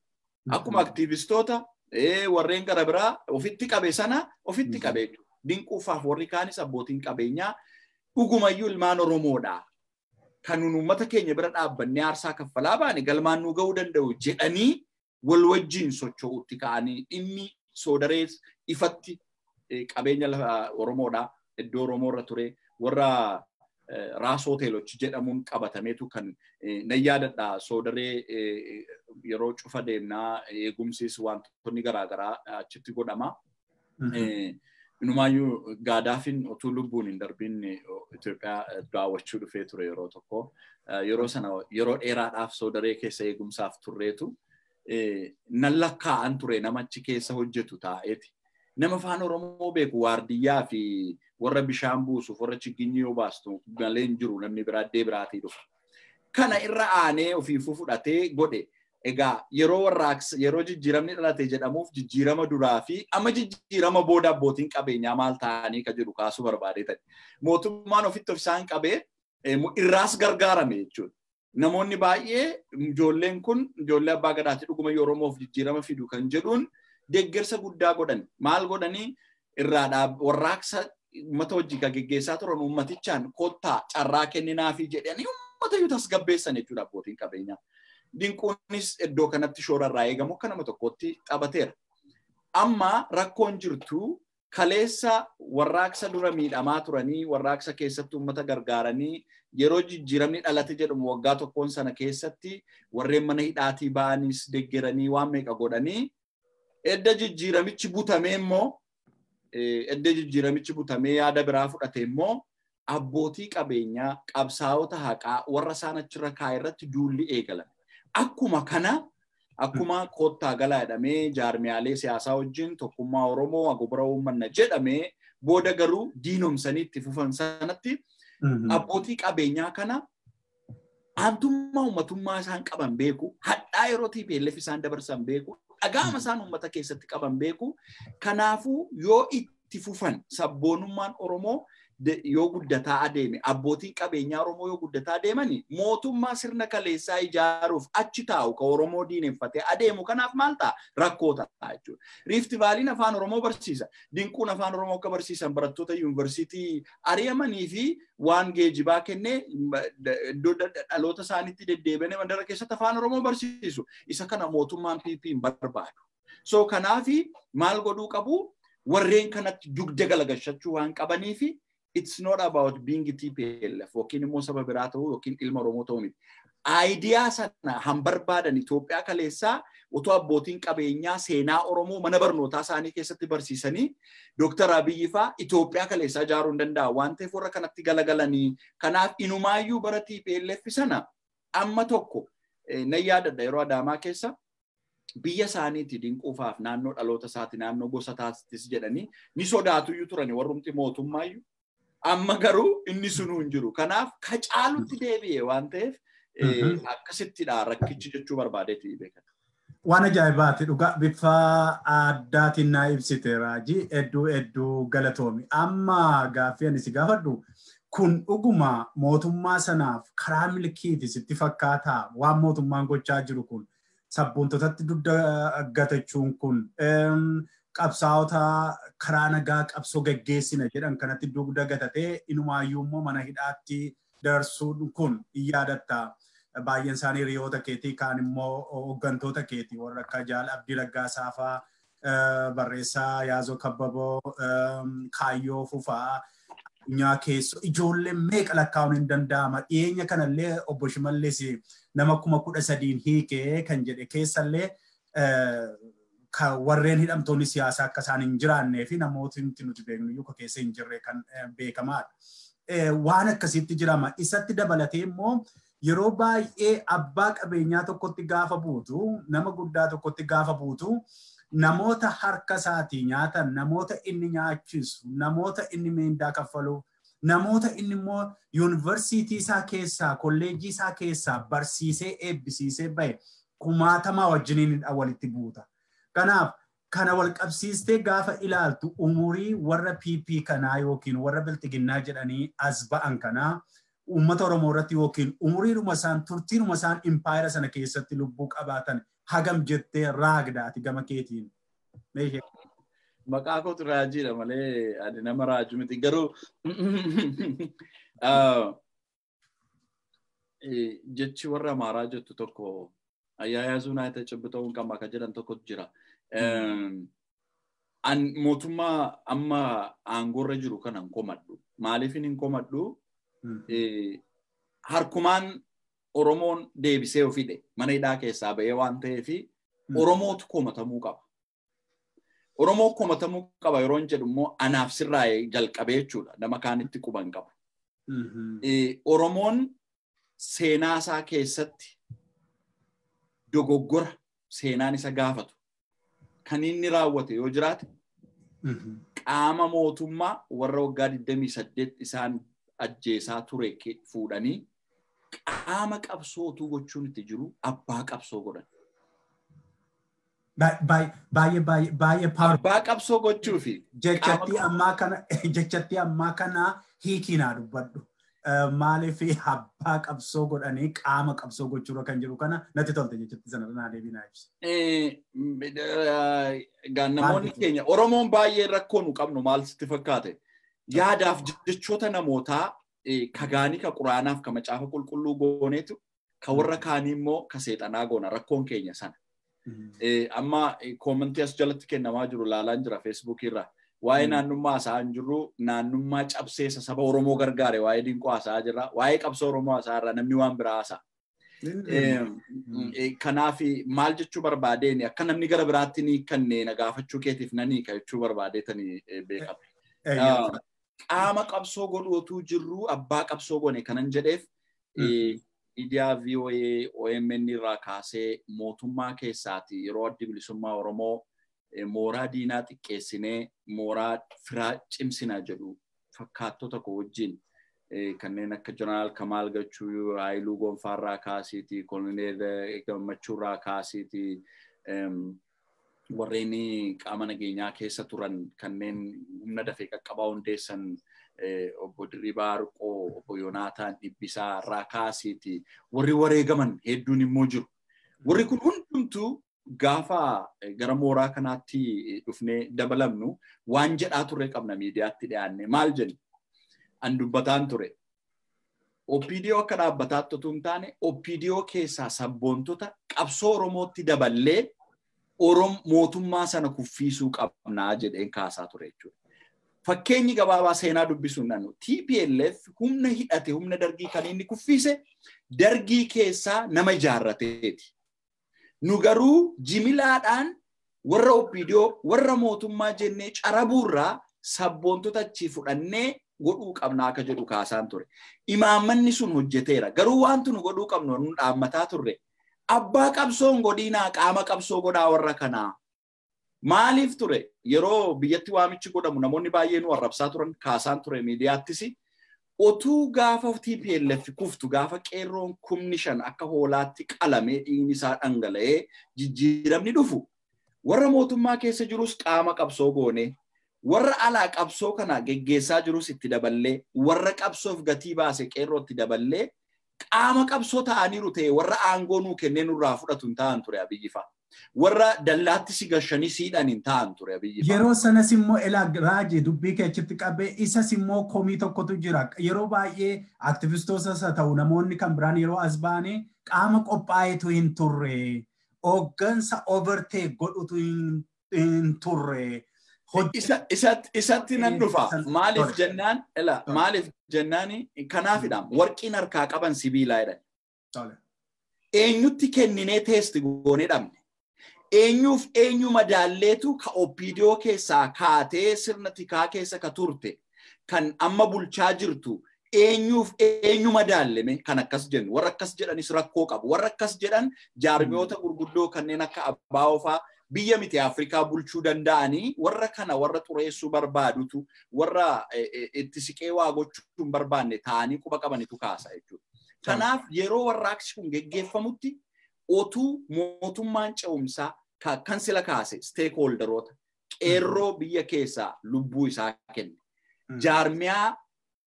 Akkuma aktiivistoota warreen gara biraa ofitti qabe sana ofitti qabe jechuudha. Dinquufaaf warri kaanis abbootiin qabeenyaa dhugumayyuu ilmaan Oromoodha. Kan nuun uummata keenya bira dhaabbannee aarsaa kaffalaa baane galmaan nu ga'uu danda'u jedhanii wal wajjin socho'utti ka'anii dhimmi soodarees ifatti qabeenya lafa Oromoodha. Iddoo Oromoo irra ture warra Raas hoteelochi jedhamuun qabatameetu kan nan yaadadha. Soodaree yeroo cufa deemnaa eegumsis wantoonni garaagaraa achitti godhama. Inumaayyuu Gaadaafin utuu lubbuun hin darbin Itoophiyaa daawwachuu dhufee ture yeroo tokko. Yeroo sana yeroo dheeraadhaaf soodaree keessa eegumsaaf turreetu nan lakkaa'an ture namachi keessa hojjetu taa'eeti. Nama afaan Oromoo beeku waardiyyaa fi warra bishaan buusuuf warra chiginyii yoo baastu malee hin jiru namni biraa addee biraatii dhufa. Kana irra aanee ofiifuu fudhatee godhe. Egaa yeroo warraaqsa yeroo jijjiiramni dhalate jedhamuuf jijjiirama duraa fi amma jijjiirama booda abbootiin qabeenyaa maal ta'anii ka jedhu kaasuu barbaadee ta'e. Mootummaan ofitti of isaan qabee irraas gargaarame jechuudha. Namoonni baay'ee ijoolleen kun ijoollee abbaa gadaatti dhuguma Oromoof jijjiirama fidu kan jedhuun deeggarsa guddaa godhan. Maal godhanii irraa warraaqsa uummata hojii kan geggeessaa turan uummatichaan kottaa carraa kenninaafi jedhanii uummata iyyuu tasgabbeessan jechuudha abbootiin qabeenyaa. Dinquunis iddoo kanatti shoora irraa eegamu akka nama tokkotti taphateera. Amma rakkoon jirtu kaleessa warraaqsa dura miidhamaa turanii warraaqsa keessatti uummata gargaaranii yeroo jijjiiramni dhalate jedhamu waggaa tokkoon sana keessatti warreen mana hidhaatii ba'anis deeggaranii waan meeqa godhanii edda jijjiiramichi butamee immoo edda jijjiiramichi butamee yaada biraa fudhate immoo abbootii qabeenyaa qabsaa'ota haqaa warra isaan achirra kaa'e irratti duulli eegalame. Akkuma kana akkuma kottaa galaa jedhamee jaarmiyaalee siyaasaa wajjin tokkummaa Oromoo agobara uummanna jedhamee booda garuu diinomsanii itti fufan sanatti abbootii qabeenyaa kana aantummaa uummatummaa isaan qaban beeku hadhaa yeroo TPLF isaan dabarsan beeku Dhaga'ama isaan uummata keessatti qaban beeku. Kanaafuu yoo itti fufan sabboonummaan Oromoo yoo guddataa adeeme, abbootiin qabeenyaa Oromoo yoo guddataa adeemani, mootummaa sirna kaleessaa ijaaruuf achi taa'u ka Oromoo diineffatee adeemu kanaaf maal ta'a? Rakkoo ta'a jechuudha. Rift Valleyn afaan Oromoo barsiisa. Dinquun afaan Oromoo akka barsiisan barattoota yuunivarsiitii ari'amanii fi waan geejibaa kennee iddoo dhaloota isaaniitti deddeebi'anii mandara keessatti afaan Oromoo barsiisu. Isa kana mootummaan PP hin barbaadu. So kanaafi maal godhuu qabu? Warreen kanatti dugda galagashachuu waan qabaniifi it's not about being TPLF yookiin immoo saba biraa ta'uu yookiin ilma Oromoo ta'uu miti. Aayidiyaa sana han barbaadan Itoophiyaa kaleessaa otoo abbootiin qabeenyaa seenaa Oromoo mana barnootaa isaanii keessatti barsiisanii Dooktar Abiyyi faa Itoophiyaa kaleessaa ijaaruu hin danda'a waan ta'eef warra kanatti galagalanii. Kanaaf inumaayyuu bara TPLF sana amma tokko nan yaadadha yeroo Adaamaa keessa biyya isaaniitti dinquufaaf naannoo dhaloota isaati naannoo gosa taasistis jedhanii ni sodaatuyyuu turani warrumti mootummaayyuu. Amma garuu inni sunuu hin jiru. Kanaaf ka caalutti deebi'e waan ta'eef akkasittidha rakkichi jechuu barbaadeeti beekan. Waan ajaa'ibaati dhugaa bifa addaatiin naa ibsite Raajii, hedduu hedduu galatoomi. Amma gaaffii ani si gaafadhu kun dhuguma mootummaa sanaaf karaa milkiiti sitti fakkaataa? Waan mootummaan gochaa jiru kun sabboontotatti dugda gatachuun kun qabsaa'ota karaa nagaa qabsoo gaggeessina jedhan kanatti dugda gatatee inumaayyuu immoo mana hidhaatti darsuun kun hin yaadatta. Baay'een isaanii hiriyoota keetii kaan immoo hooggantoota keetii warra akka Jaal Abdii Raggaasaa fa'aa, barreessaa Yaazoo Kabbaboo, Kaayyoo Fufaa, Nyaa keessoo ijoollee meeqa lakkaa'uun hin danda'ama. Dhiyeenya kanallee obbo Shimallis nama 13,000 hiikee kan jedhe keessallee warreen hidhamtoonni siyaasaa akka isaan hin jiraannee fi namooti nuti beeknu iyyuu keessa hin jirre kan beekamaadha. Waan akkasitti jirama. Isatti dabalatee immoo yeroo baay'ee abbaa qabeenyaa tokkotti gaafa buutu, nama guddaa tokkotti gaafa buutu, namoota harka isaatii nyaatan, namoota inni nyaachisu, namoota inni meendaa kaffalu, namoota inni immoo yuunivarsiitii isaa keessaa, kolleejjii isaa keessaa barsiisee eebbisiisee bahe kumaatamaa wajjiniin walitti buuta. Kanaaf kana wal qabsiistee gaafa ilaaltu umurii warra PP kanaa yookiin warra Biltiginnaa jedhanii as ba'an kanaa uummata Oromoo irratti yookiin umuriidhuma isaan turtiinuma isaan impaayera sana keessatti lubbuu qabaatan hagam jettee raagdaati gama keetiin? Maqaa kootu raajiidha malee ani nama raaju miti. Garuu jechi warra Amaaraa jettu tokko ayyaayyaasuun haa ta'e cibbita'uun kan akka jedhan tokkotu jira. An mootummaa amma aangoorra jiru kana hin komadhu. Maaliif hin komadhu? Harkumaan Oromoon deebisee ofidhe mana hidhaa keessaa ba'ee waan ta'eef Oromootu komatamuu qaba. Oromoo komatamuu qaba yeroo hin jedhu immoo anaaf sirraa'ee jalqabee jechuudha. Nama kaanitti quban qabu. Oromoon seenaa isaa keessatti dogoggora seenaan isa gaafatu kan inni raawwate yoo jiraate qaama mootummaa warra waggaa 28 isaan ajjeesaa ture fuudhanii qaama qabsootu gochuun itti jiru abbaa qabsoo godhan. Baay'ee baay'ee baay'ee abbaa qabsoo gochuu fi jechatti ammaa kana hiikinaa dubbadhu. Maaliif abbaa qabsoo godhanii qaama qabsoo gochuurra kan jiru kana natti tolte jechatti sana naa deebii naa ibsa. Namoonni keenya Oromoon baay'ee rakkoo nu qabnu maal sitti fakkaate? Yaadaaf jechoota namootaa ka gaanii ka quraanaaf ka macaafa qulqulluu gooneetu ka warra kaanii immoo ka seexanaa goona rakkoon keenya sana. Amma koomentii as jalatti kennamaa jiru laalaan jira Feesbuukii irraa. Waa'ee naannummaa haasa'aa hin jirru, naannummaa cabseessa saba Oromoo gargaare waa'ee dinqoo haasa'aa jirra, waa'ee qabsoo Oromoo haasa'aa jirra, namni waan biraa haasa'a. Kanaaf maal jechuu barbaadeen akka namni gara biraatti ni kanneen na gaafachuu keetiif nan hiika jechuu barbaadeetanii beekama. Qaama qabsoo godhu otuu jirru abbaa qabsoo gone kanan jedheef miidiyaa VOA OMN irraa kaasee mootummaa keessaati yeroo addi bilisummaa Oromoo mooraa diinaa xiqqeessinee mooraa firaa cimsina jedhu fakkaattota koo wajjin kanneen akka Jeneraal Kamaal Gachuu, Haayiluu Gonfaarraa kaasiiti, Koloneel Gammachuurraa kaasiiti, Warreen qaama nageenyaa keessa turan kanneen humna dafee qaqqabaa hundeessan obbo Dirribii Arqoo, obbo Yoonaataan Dhibbisaa irraa kaasiiti. Warri wareegaman hedduun immoo jiru. Warri kun hundumtuu gaafa gara mooraa kanaatti dhufnee dabalamnu waan jedhaa turre qabna miidiyaatti dhiyaanne. Maal jennu? An dubbataan ture. OPDO akka dhaabbataatti otoo hin taane OPDO keessaa sabboontota qabsoo Oromootti daballee mootummaa sana kuffiisuu qabnaa jedheen kaasaa ture jechuudha. Fakkeenyi gabaabaa seenaa dubbisuun naannoo TPLF humna hidhate humna dargii kan inni kuffiise dargii keessaa nama ijaarrateeti. Nu garuu jimilaadhaan warra OPDO warra mootummaa jennee carabuurraa sabboontota achii fudhannee godhuu qabnaa akka jedhu kaasaan ture. Imaammanni sun hojjeteera. Garuu wanti nu godhuu qabnu nu dhaammataa turre. Abbaa qabsoon godhiinaa qaama qabsoo godhaa warra kanaa. Maaliif ture? Yeroo biyyatti waamichi godhamu namoonni baay'een nu arrabsaa turan kaasaan ture miidiyaattis. Otuu gaafa TPLF kuftu gaafa qeerroon 5,000 akka hoolaatti qalamee dhiigni isaa dhangala'ee jijjiiramni dhufu. Warra mootummaa keessa jirus qaama qabsoo goone. Warra alaa qabsoo kana geggeessaa jirus itti daballee warra qabsoof gatii baase qeerroo itti daballee qaama qabsoo ta'aniiru ta'e warra aangoo nuu kennee nurraa fudhatu hin ta'an ture Abiyyi fa'a. Warra dallaatti si gashanii siidhaan hin ta'an ture Abiyyi fa'a. Yeroo sanas immoo elaa Raajii dubbii kee achitti qabee isas immoo komii tokkotu jira. Yeroo baay'ee aktivistootas haa ta'u namoonni kan biraan yeroo as ba'anii qaama qophaa'etu hin turre. Hooggansa overtake godhutu hin turre. Isatti nan dhufa. Maaliif jennaan ela maaliif jennaan kanaafidha. Warqiin harkaa qaban sibiilaa jedhan. Eenyutti kenninee teesti goonee dhabne. Eenyuuf eenyu madaalleetu ka OPDO keessaa kaatee sirna tikaa keessa ka turte kan amma bulchaa jirtu eenyuuf eenyu madaalleme kan akkas jennu. Warra akkas jedhanis rakkoo qabu. Warra akkas jedhan jaarmiyoota gurguddoo kanneen akka Abbaa'oo fa'aa biyya miti Afrikaa bulchuu danda'anii warra kana warra xureessuu barbaadutu warra itti siqee waa gochuu hin barbaanne ta'anii quba qabanitu kaasa jechuudha. Kanaaf yeroo warraaqsi kun geggeeffamutti otuu mootummaan ce'umsaa kan sila kaase stakeholderoota qeerroo biyya keessaa lubbuu isaa kenne. Jaarmiyaa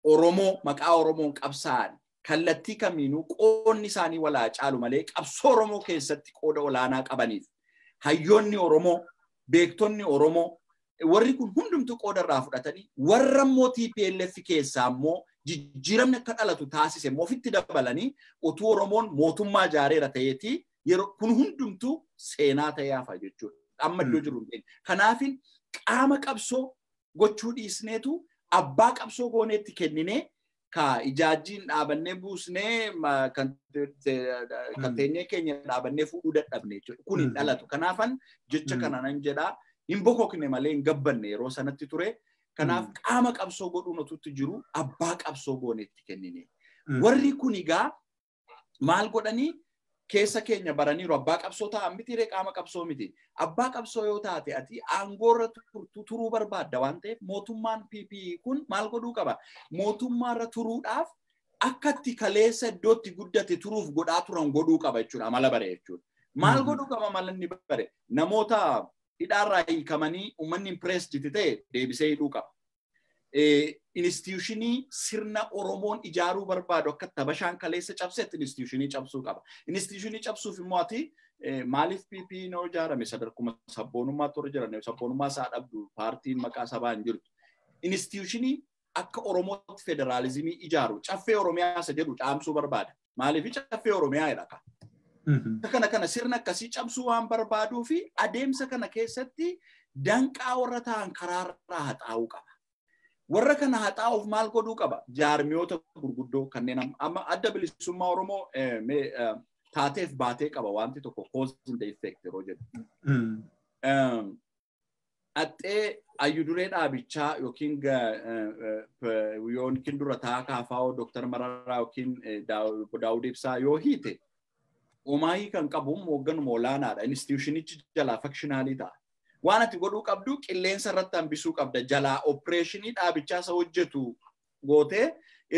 Oromoo maqaa Oromoon qabsaa'an kallattii kamiinuu qoonni isaanii walaa caalu malee qabsoo Oromoo keessatti qooda olaanaa qabaniif. Hayyoonni Oromoo, beektonni Oromoo warri kun hundumtuu qooda irraa fudhatanii warra immoo TPLF keessaa immoo jijjiiramni akka dhalatu taasise immoo ofitti dabalanii utuu Oromoon mootummaa ijaareera ta'eetii yeroo kun hundumtuu seenaa ta'ee hafa jechuudha. Amma iddoo jiru hin beekne. Kanaafin qaama qabsoo gochuu dhiisneetu abbaa qabsoo gooneetti kenninee ka ijaajjiin dhaabannee buusnee kan teenyee keenya dhaabannee fuudhuu dadhabne jechuudha. Kun hin dhalatu. Kanaafan jecha kana nan jedhaa hin bokokne malee hin gabbanne yeroo sanatti ture. Kanaaf qaama qabsoo godhuun otuutti jiru abbaa qabsoo gooneetti kennine. Warri kun egaa maal godhanii keessa keenya baraniiru abbaa qabsoo ta'an miti ree qaama qabsoo miti. Abbaa qabsoo yoo taate ati aangoorra turuu barbaadda waan ta'eef mootummaan PP kun maal godhuu qaba? Mootummaarra turuudhaaf akka itti kaleessa iddootti guddate turuuf godhaa turan godhuu qaba jechuudha. Amala bare jechuudha. Maal godhuu qaba amala inni bare? Namoota hidhaarraa hiikamanii uummanni impressed ta'e deebisee hidhuu qaba. Instituushinii sirna Oromoon ijaaruu barbaadu akka Habashaan kaleessa cabsetti instituushinii cabsuu qaba. Instituushinii cabsuuf immoo ati maaliif PP noo ijaarame sadarkuma sabboonummaatti warra jiran sabboonummaa isaa dhabdu paartiin maqaa sabaa hin jirtu. Instituushinii akka Oromootti federaalizimii ijaaru caffee Oromiyaa isa jedhu caamsuu barbaada. Maaliif caffee Oromiyaa jedha? Kana kana sirna akkasii cabsuu waan barbaaduu fi adeemsa kana keessatti danqaa warra ta'an karaarraa haxaa'uu qaba. Warra kana haxaa'uuf maal godhuu qaba? Jaarmiyoota gurguddoo kanneen amma adda bilisummaa Oromoo taateef baatee qaba wanti tokko cause and effect yeroo jedhu. Axxee ayyuduree dhaabichaa yookiin yookiin dura taa'aa KFO Dr. Mararaa yookiin Daawud Ibsaa yoo hiite omaayii kan qabu hoogganuma olaanaadha. Instituushinichi jalaa fakshinaalii ta'a. Waan ati godhuu qabdu qilleensa irratti hambisuu qabda. Jalaa opereeshinii dhaabichaa isa hojjetu gootee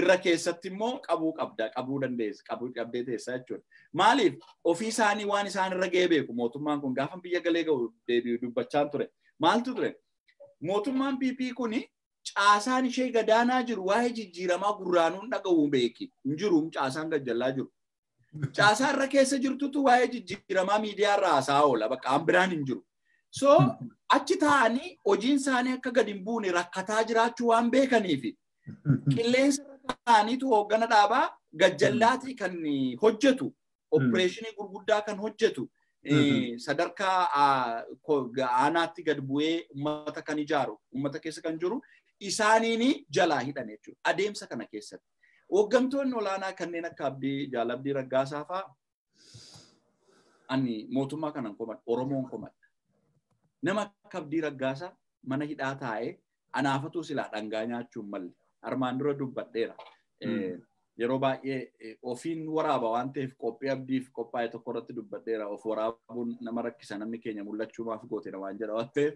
Irra keessatti immoo qabuu qabda, qabuu dandeessa, qabuu qabdee teessa jechuudha. Maaliif ofii isaanii waan isaan irra ga'ee beeku mootummaan kun gaafa biyya galee ga'u deebi'u dubbachaa ture. Maaltu ture? Mootummaan PP kuni caasaan ishee gadaanaa jiru waa'ee jijjiiramaa gurraanuun dhaga'uu beeki. Hin jiru caasaan gajjallaa jiru. Caasaa irra keessa jirtutu waa'ee jijjiiramaa miidiyaa irraa haasa'aa oola. Bakka an biraan hin jiru. So achi taa'anii hojiin isaanii akka gadi hin buune rakkataa jiraachuu waan beekaniifi qilleensa irra taa'aniitu hooggana dhaabaa gajjallaatii kan hojjetu, opereeshinii gurguddaa kan hojjetu, sadarkaa aanaatti gad bu'ee uummata kan ijaaru, uummata keessa kan jiru isaaniin jalaa hidhan jechuudha. Adeemsa kana keessatti. Hooggantoonni olaanaa kanneen akka Abdii Jaalabdii Raggaasaa fa'aa ani mootummaa kanan komadha, Oromoon komadha. Nama akka Abdii Raggaasaa mana hidhaa taa'ee anaafatu silaa dhangaa nyaachuun malle. Armaan dura dubbadheera. Yeroo baay'ee ofiin waraaba waan ta'eef qophii abdiif qophaa'e tokko irratti dubbadheera. Of waraabuun nama rakkisa namni keenya mul'achuu maaf goote waan jedha waan ta'eef.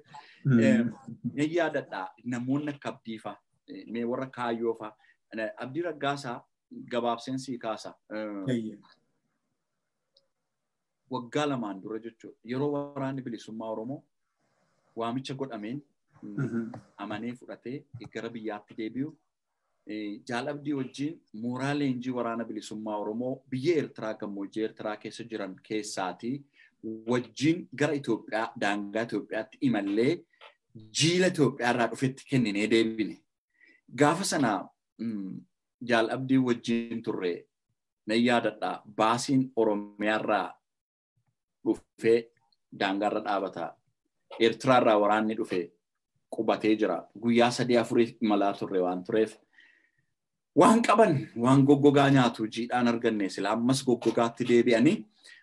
Ni yaadadha namoonni akka Abdii fa'a, mee warra Kaayyoo fa'a. Abdii Raggaasaa gabaabseen sii kaasa. Waggaa lamaan dura jechuudha. Yeroo waraanni bilisummaa Oromoo waamicha godhameen amanee fudhatee gara biyyaatti deebi'u Jaal Abdii wajjin mooraa leenjii waraana bilisummaa Oromoo biyya Eertiraa gammoojjii Eertiraa keessa jiran keessaatii wajjin gara Itoophiyaa daangaa Itoophiyaatti imallee jiila Itoophiyaa irraa dhufetti kenninee deebine. Gaafa sana Jaal Abdii wajjin turre nan yaadadha baasiin Oromiyaa irraa dhufee daangaarra dhaabata. Eertiraa irraa waraanni dhufe qubatee jira. Guyyaa 3-4 imalaa turre waan tureef waan qaban waan goggogaa nyaatu jiidhaan arganne sila ammas goggogaatti deebi'anii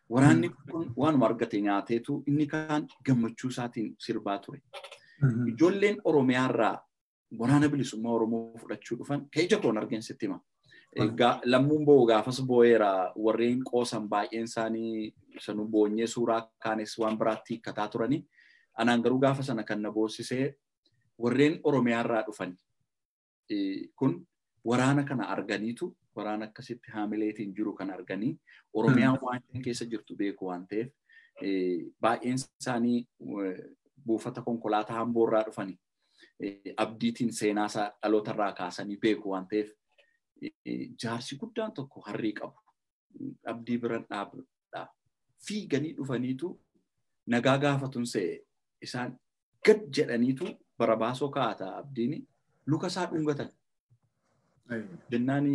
waraanni kun waanuma argate nyaateetu inni kaan gammachuu isaatiin sirbaa ture. Ijoolleen Oromiyaa irraa waraana bilisummaa Oromoo fudhachuu dhufan ka ija koon argeen sitti hima. Lammuun bo'u gaafas bo'eera warreen qoosan baay'een isaanii sanuu boonyee suuraa kaanis waan biraatti hiikkataa turanii. Anaan garuu gaafa sana kan na boossisee warreen Oromiyaa irraa dhufan kun waraana kana arganiitu waraana akkasitti haamileetiin jiru kan arganii Oromiyaan waan keessa jirtu beeku waan ta'eef baay'een isaanii buufata konkolaataa Hamboorraa dhufanii Abdiitiin seenaa isaa dhalootarraa kaasanii beeku waan ta'eef jaarsi guddaan tokko harrii qabu. Abdii biran dhaabdha. Fiiganii dhufaniitu nagaa gaafatun se'e isaan gad jedhaniitu barabaasoo kaa'ata Abdiin luka isaa dhungatan. Jennaan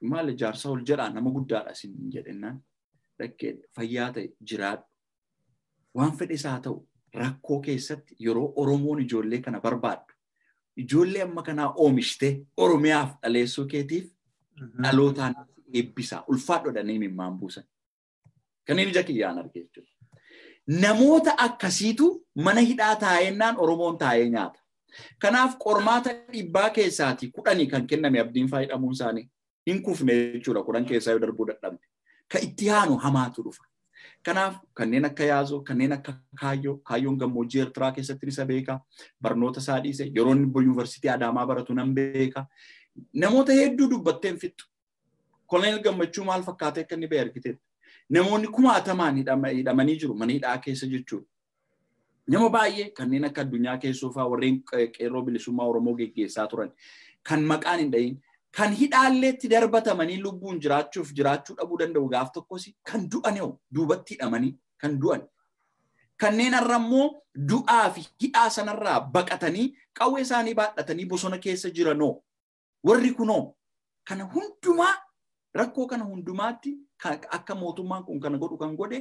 maal jaarsa ol jedhaa nama guddaadha isin jedhennaan dhaqqee fayyaa ta'e jiraadhu. Waan fedhe isaa ta'u rakkoo keessatti yeroo Oromoon ijoollee kana barbaaddu ijoollee amma kanaa oomishtee Oromiyaaf dhaleessuu keetiif dhalootaan eebbisaa ulfaadhu jedhanii imimmaan buusan. Kanneen ija kiyyaan arge jechuudha. Namoota akkasiitu mana hidhaa taa'ennaan Oromoon taa'ee nyaata. Kanaaf qormaata 100 keessaatii 10 kan kenname Abdiin fa'aa hidhamuun isaanii hin kufne jechuudha 10 keessaa yoo darbuu dadhabne. Ka itti aanu hamaatu dhufa. Kanaaf kanneen akka Yaazoo, kanneen akka Kaayyoo, Kaayyoon gammoojjii Eertiraa keessatti isa beeka. Barnoota isaa dhiise yeroo inni yuunivarsiitii Adaamaa baratu nan beeka. Namoota hedduu dubbattee hin fixxu. Koloneel Gammachuu maal fakkaatee akka inni ba'e argiteetta. Namoonni kumaatamaan hidhamanii jiru mana hidhaa keessa jechuudha. Nama baay'ee kanneen akka addunyaa keessoo fa'aa warreen qeerroo bilisummaa Oromoo geggeessaa turan kan maqaan hin dhahin kan hidhaalleetti darbatamanii lubbuun jiraachuuf jiraachuu dhabuu danda'u gaaf tokkos kan du'an yoo duubatti hidhamanii kan du'an. Kanneen har'a immoo du'aa fi hidhaa sanarraa baqatanii qawwee isaanii baadhatanii bosona keessa jiranoo warri kunoo kana hundumaa rakkoo kana hundumaatti akka mootummaan kun kana godhu kan godhe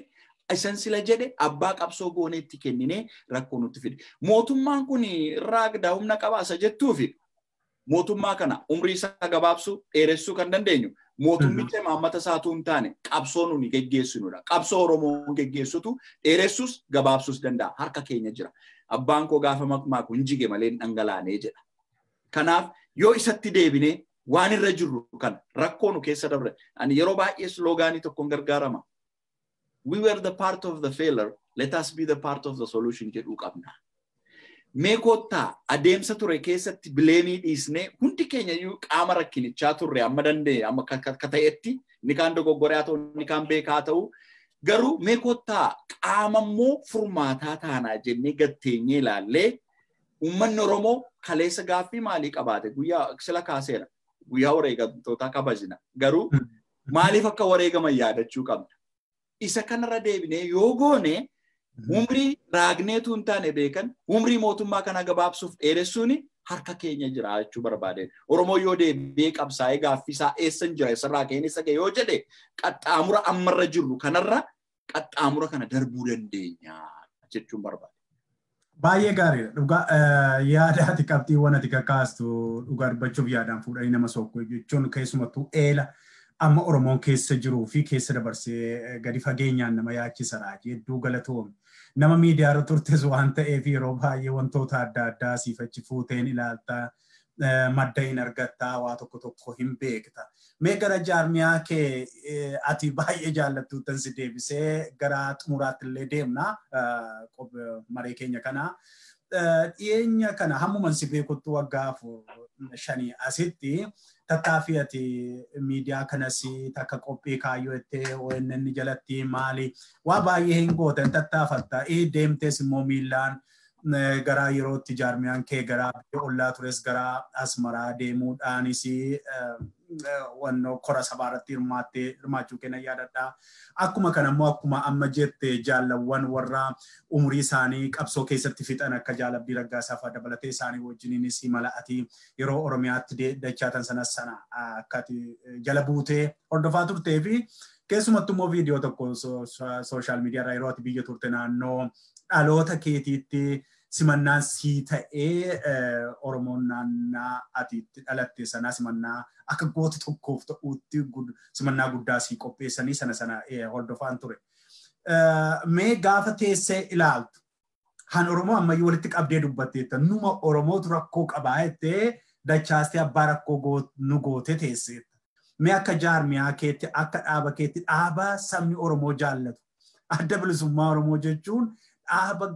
isan sila jedhe abbaa qabsoo gooneetti kenninee rakkoo nutti fide. Mootummaan kun irraa humna qaba isa jettuufi mootummaa kana umrii isaa gabaabsuu dheeressuu kan dandeenyu mootummicha imaammata isaatu hin taane qabsoo nuni geggeessinudha. Qabsoo Oromoon geggeessutu dheeressuus gabaabsuus danda'a. Harka keenya jira. Abbaan koo gaafa makmaaku hin jige malee hin dhangalaanee jedha. Kanaaf yoo isatti deebinee waan irra jirru kan rakkoo nu keessa dabre. Ani yeroo baay'ee sloogaanii tokkoon gargaarama. We were the part of the failure, let us be the part of the solution jedhuu qabna. Mee koottaa adeemsa ture keessatti bileemii dhiisnee hundi keenya iyyuu qaama rakkinichaa turre amma danda'e amma akka ta'etti inni kaan dogoggoree haa ta'u inni kaan beekaa haa ta'u garuu mee koottaa qaama immoo furmaataa taanaa jennee gatteenyee ilaallee uummanni Oromoo kaleessa gaaffii maalii qabaate guyyaa sila kaaseera guyyaa wareegamtootaa kabajna garuu maaliif akka wareegaman yaadachuu qabna. Isa kanarra deebinee yoo goone umrii raagneetu hin taane beekan umrii mootummaa kana gabaabsuuf dheeressuun harka keenya jira jechuu barbaadeen. Oromoo yoo deebi'ee qabsaa'ee gaaffii isaa eessa jira eessarraa ka'een eessa ga'e yoo jedhe qaxxaamura ammarra jirru kanarra qaxxaamura kana darbuu dandeenya jechuun barbaade. Baay'ee gaariidha. Dhugaa yaada ati qabxiiwwan ati kakaastu dhugaa dubbachuuf yaadaan fuudhanii nama sokkoo jechuun keessumattuu eela amma Oromoon keessa jiruu fi keessa dabarsee gadi fageenyaan nama yaachisa raajii hedduu galatoome. Nama miidiyaa irra turtes waan ta'eef yeroo baay'ee wantoota adda addaa siifachi fuuteen ilaalta madda hin argattaa waa tokko tokko hin beekta. Mee gara jaarmiyaa kee ati baay'ee jaallattuuttan si deebisee gara xumuraatti illee deemna maree keenya kana. Dhiyeenya kana hammuman si beekuttu waggaa 4-5 asitti tattaaffii ati miidiyaa kanas takka qophii kaayyoo jettee ONN jalatti maali waa baay'ee hin gootan tattaafatta. Deemtees immoo miillaan gara yerootti jaarmiyaan kee gara biyya ollaa tures gara Asmaraa deemuudhaanis wannoo kora sabaa irratti hirmaachuu kenna yaadadha. Akkuma kana immoo akkuma amma jette jaallawwan warra umurii isaanii qabsoo keessatti fixan akka Jaalabbii Raggaasaa fa'aa dabalatee isaanii wajjiniinis imala ati yeroo Oromiyaatti dachaatan sanas sana akka ati jala buutee hordofaa turtee fi keessumattuu immoo viidiyoo tokko sooshaal miidiyaa irraa yeroo ati biyya turte naannoo dhaloota keetiitti simannaan sii ta'ee Oromoon naannaa ati itti dhalatte sanaa simannaa akka goota tokkoof ta'utti simannaa guddaa sii qopheessanii sana sana hordofaan ture. Mee gaafa teessee ilaaltu han Oromoo ammayyuu walitti qabdee dubbatteetta numa Oromootu rakkoo qabaa jettee dachaastee abbaa rakkoo nu gootee teesseetta. Mee akka jaarmiyaa keetti akka dhaaba keetti dhaaba sabni Oromoo jaallatu adda bilisummaa Oromoo jechuun dhaaba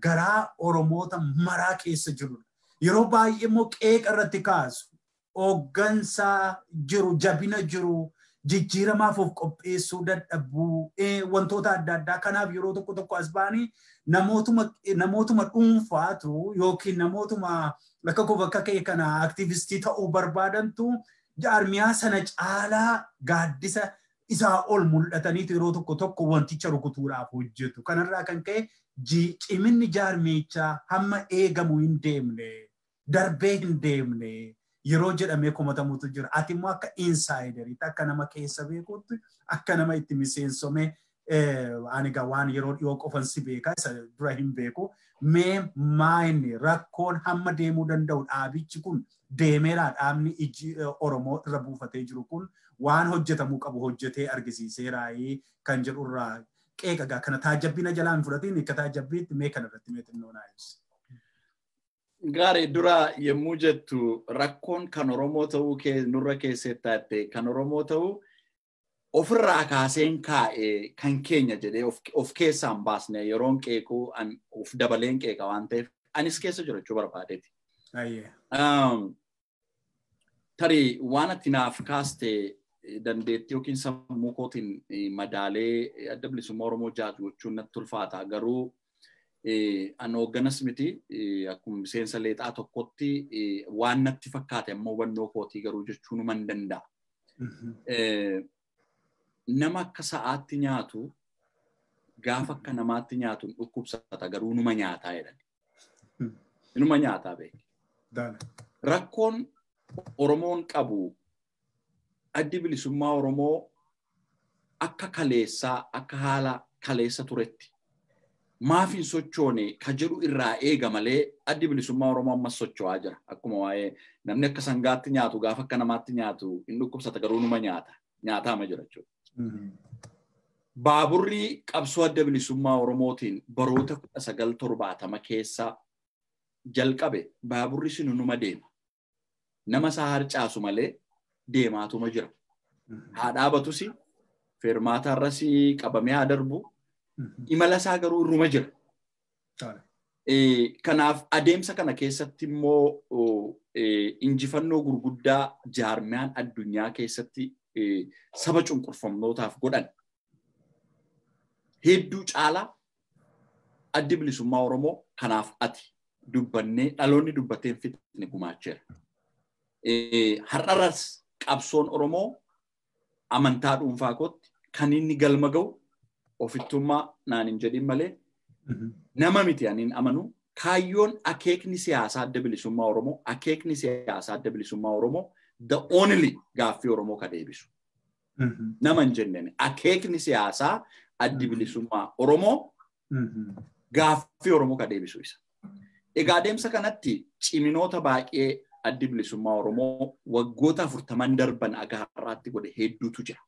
garaa Oromoota maraa keessa jirudha. Yeroo baay'ee immoo qeeqa irratti kaasu hooggansa jiru, jabina jiru, jijjiiramaaf of qopheessuu dadhabuu wantoota adda addaa kanaaf yeroo tokko tokko as ba'anii namootuma dhuunfaatu yookiin namootuma akka koo bakka ka'e kana aktiivistii ta'uu barbaadantu jaarmiyaa sana caalaa gaaddisa isaa ol mul'ataniitu yeroo tokko tokko wanticha rukutuudhaaf hojjetu. Kanarraa kan ka'e ciminni jaarmichaa hamma eegamu hin deemne, darbee hin deemne yeroo jedhamee komatamutu jira. Ati immoo akka insaayideriitti akka nama keessa beekutti akka nama itti miseensome ani egaa waan yeroo dhiyoo qofan si beeka isa dura hin beeku. Mee maayini rakkoon hamma deemuu danda'u dhaabichi kun deemeeraa dhaabni iji Oromoo irra buufatee jiru kun waan hojjetamuu qabu hojjetee argisiiseeraayii kan jedhurraa qeeqa gaa kana taajabbiina jalaa hin fudhatiin akka taajabbiitti mee kana irratti mee xinnoo naa ibsi. Gaarii dura yommuu jettu rakkoon kan Oromoo ta'uu nurra keessatti taatte kan Oromoo ta'uu ofirraa kaaseen kaa'e kan keenya jedhee of keessaan baasne yeroon qeequu of dabaleen qeeqa waan ta'eef anis keessa jira jechuu barbaadeeti. Tarii waan ati naaf kaaste dandeettii yookiin sammuu kootiin madaalee adda bilisummaa Oromoo jaatu gochuun natti ulfaata. Garuu an hoogganas miti akkuma miseensa leexaa tokkotti waan natti fakkaate ammoo hubannoo kootii garuu jechuu numan danda'a. Nama akka sa'aatti nyaatu gaafa akka namaatti nyaatu dhukkubsata garuu numa nyaataa jedhan. Numa nyaataa beeki. Rakkoon Oromoon qabu addi bilisummaa Oromoo akka kaleessaa akka haala kaleessa turetti maaf hin sochoone ka jedhu irraa eega malee addi bilisummaa Oromoo ammas socho'aa jira. Akkuma waa'ee namni akka sangaatti nyaatu gaafa akka namaatti nyaatu hin dhukkubsata garuu numa nyaata. Nyaataama jira jechuudha. Baaburri qabsoo adda bilisummaa Oromootiin baroota 1970 keessa jalqabe baaburri sun numa deema. Nama isaa harcaasu malee deemaatuma jira. Haa dhaabatus feermaata irras qabamee haa darbu imala isaa garuu irruma jira. Kanaaf adeemsa kana keessatti immoo injifannoo gurguddaa jaarmiyaan addunyaa keessatti saba cunqurfamtootaaf godhan hedduu caalaa addi bilisummaa Oromoo kanaaf ati dubbannee dhaloonni dubbatee hin fixne gumaacheera. Har'arras qabsoon Oromoo amantaa dhuunfaa kootti kan inni galma ga'u ofittummaa naan hin jedhin malee nama miti ani amanu kaayyoon akeekni siyaasaa adda bilisummaa Oromoo akeekni siyaasaa adda bilisummaa Oromoo the only gaaffii Oromoo ka deebisu. Nama hin jenneen akeekni siyaasaa addi bilisummaa Oromoo gaaffii Oromoo ka deebisu isa. Egaa adeemsa kanatti ciminoota baay'ee addi bilisummaa Oromoo waggoota 40 darban aga har'aatti godhe hedduutu jira.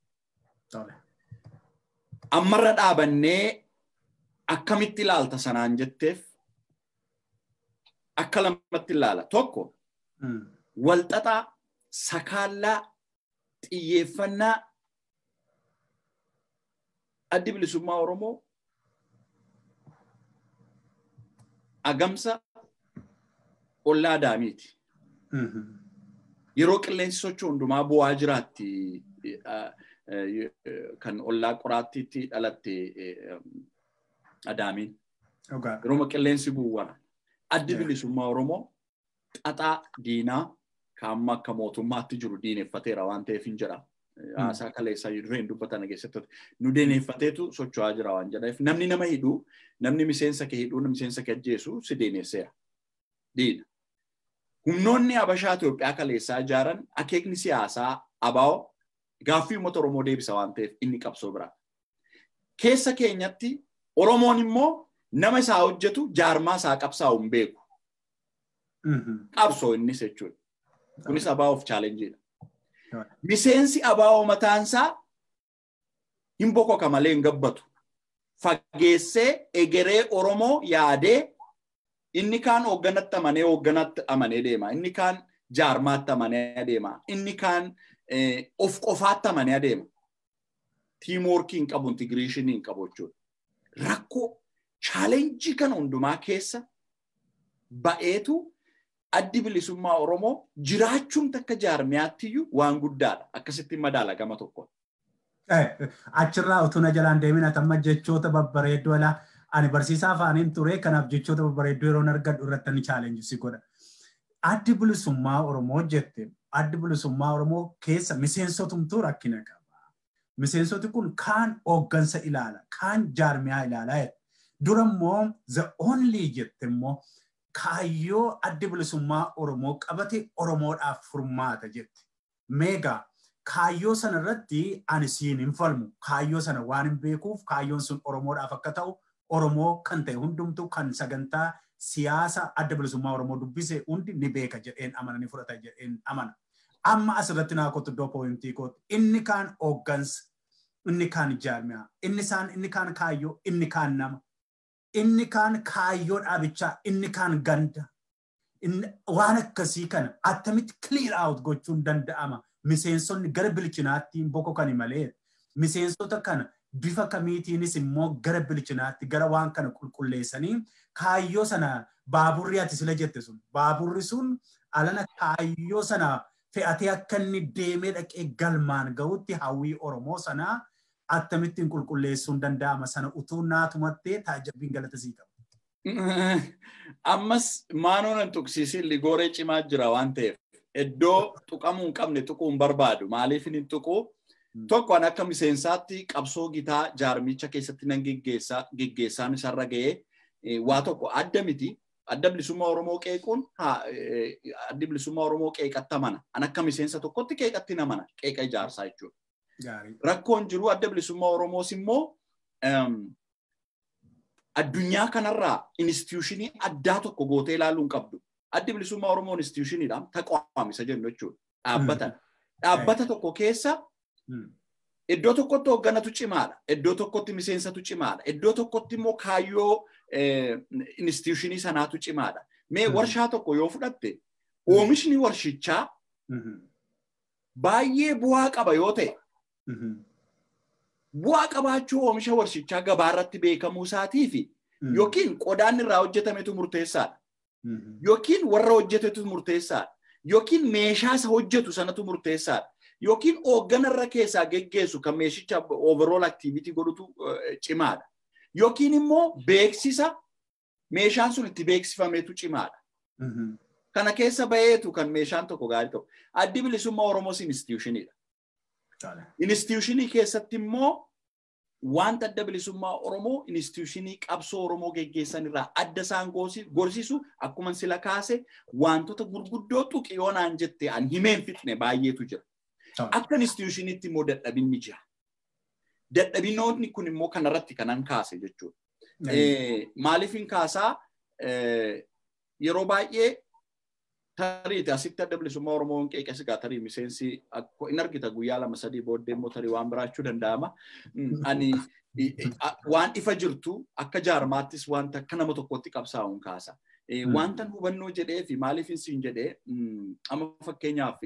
Ammarra dhaabannee akkamitti ilaalta sanaan jetteef akka lamatti ilaala. Tokko walxaxaa sakaallaa xiyyeeffannaa addi bilisummaa Oromoo agamsa ollaa daamiiti. Yeroo qilleensi socho'u hundumaa bu'aa jiraatti kan ollaa qoraattiitti dhalatte Adaamiin. Yeroo qilleensi bu'u wara. Addi bilisummaa Oromoo xaxaa diinaa kan amma akka mootummaatti jiru diineffateera waan ta'eef hin jedha. Haasaa kaleessaa dureen dubbatan keessatti nu diineffateetu socho'aa jira waan jedhaaf namni nama hidhuu namni miseensa kee hidhuu miseensa kee ajjeesu si diinesseera. Diina. Humnoonni Habashaa Itoophiyaa kaleessaa ijaaran akeekni siyaasaa ABO gaaffii uummata Oromoo deebisa waan ta'eef inni qabsoo biraa. Keessa keenyatti Oromoon immoo nama isaa hojjetu jaarmaa isaa qabsaa'u hin beeku. Qabsoo innis jechuudha. Kunis ABOf chaalenjiidha. Miseensi ABO mataansaa hin bokoka malee hin gabbatu. Fageessee egeree Oromoo yaadee inni kaan hoogganatti amanee hoogganatti amanee deema. Inni kaan jaarmaatti amanee adeema. Inni kaan of qofaatti amanee adeema. Tiimwoorkii hin qabu, intigiriishinii hin qabu jechuudha. Rakkoo chaalenjii kana hundumaa keessa ba'eetu addi bilisummaa Oromoo jiraachuun takka jaarmiyaattiyyuu waan guddaadha. Akkasitti madaala gama tokkoon. Achirraa utuu na jalaan deemin amma jechoota babbareeddoo alaa ani barsiisaa afaaniin ture kanaaf jechoota babbareeddoo yeroon argadhu irratti ani chaalenjii godha. Addi bilisummaa Oromoo jette addi bilisummaa Oromoo keessa miseensotumtuu rakkina qaba. Miseensoti kun kaan hooggansa ilaala, kaan jaarmiyaa ilaala. Dura immoo the only jette immoo kaayyoo addi bilisummaa Oromoo qabate Oromoodhaaf furmaata jette. Meegaa kaayyoo sana irratti ani siin hin falmu. Kaayyoo sana waan hin beekuuf kaayyoon sun Oromoodhaaf akka ta'u Oromoo kan ta'e hundumtuu kan sagantaa siyaasa adda bilisummaa Oromoo dubbise hundi ni beeka jedheen amana ni fudhata jedheen amana. Amma asirratti naa kottu iddoo pooyintii kootti inni kaan hooggansa, inni kaan jaarmiyaa, inni kaan kaayyoo, inni kaan nama, inni kaan kaayyoo dhaabichaa, inni kaan ganda. Waan akkasii kana attamitti clear out gochuun danda'ama. Miseensonni gara bilchinaatti bokokani malee miseensota kana bifa kamiitiinis immoo gara bilchinaatti gara waan kana qulqulleessanii kaayyoo sana baaburri ati sila jette sun baaburri sun alana kaayyoo sana fe'atee akka inni deemee dhaqee galmaan ga'utti hawwii Oromoo sanaa akkamittiin qulqulleessuun danda'ama sana utuu naatumattee taajabbiin galata sii qaba. Ammas maanoo nan tuqsiisin ligooree cimaa jira waan ta'eef iddoo tuqamuu hin qabne tuquu hin barbaadu maaliif hin tuquu tokko an akka miseensaatti qabsoo gitaa jaarmicha keessatti nan geggeessaan isarra ga'ee waa tokko adda miti adda bilisummaa Oromoo qeequun addi bilisummaa Oromoo qeeqatti amana an akka miseensa tokkotti qeeqatti namana qeeqa ijaarsaa jechuudha. Rakkoon jiru adda bilisummaa Oromoos immoo addunyaa kanarraa instituushinii addaa tokko gootee ilaaluu hin qabdu. Addi bilisummaa Oromoo instituushiniidha taqwaam isa jennu jechuudha. Dhaabbata. Dhaabbata tokko keessa iddoo tokkotti hoogganatu cimaadha. Iddoo tokkotti miseensatu cimaadha. Iddoo tokkotti immoo kaayyoo instituushinii sanaatu cimaadha. Mee warshaa tokko yoo fudhatte oomishni warshichaa baay'ee bu'aa qaba yoo ta'e bu'aa qabaachuu oomisha warshichaa gabaarratti beekamuu isaatii fi Yookiin qodaan irraa hojjetametu murteessaadha. Yookiin warra hojjetetu murteessaadha. Yookiin meeshaa isa hojjetu sanatu murteessaadha. Yookiin hoogganarra keessaa geggeessu kan meeshicha overall activity godhutu cimaadha. Yookiin immoo beeksisa meeshaan sun itti beeksifametu cimaadha. Kana keessa baheetu kan meeshaan tokko gaarii ta'u. Addi Bilisummaa Oromoos institutionidha. Institutionii keessatti immoo wanta Adda Bilisummaa Oromoo institutionii qabsoo Oromoo geggeessan irraa adda isaan gorsisu akkuma sila kaase wantoota gurguddoo tuqi yoo naan jette an himeen fixne baay'eetu jira. Akka institutioniitti immoo dadhabinni jira. Dadhabinoonni kun immoo kanarratti kanan kaase jechuudha. Maaliif hin kaasaa yeroo baay'ee tarii asitti Adda Bilisummaa Oromoo hin qeeqes egaa tarii miseensi hin argita guyyaa 2-3 booddee immoo tarii waan biraachuu danda'ama. Ani waan ifa jirtu akka jaarmaattis wanta akka nama tokkotti qabsaa'uun kaasa. Wanta hubannoo jedhee fi maaliif hin jedhee amma fakkeenyaaf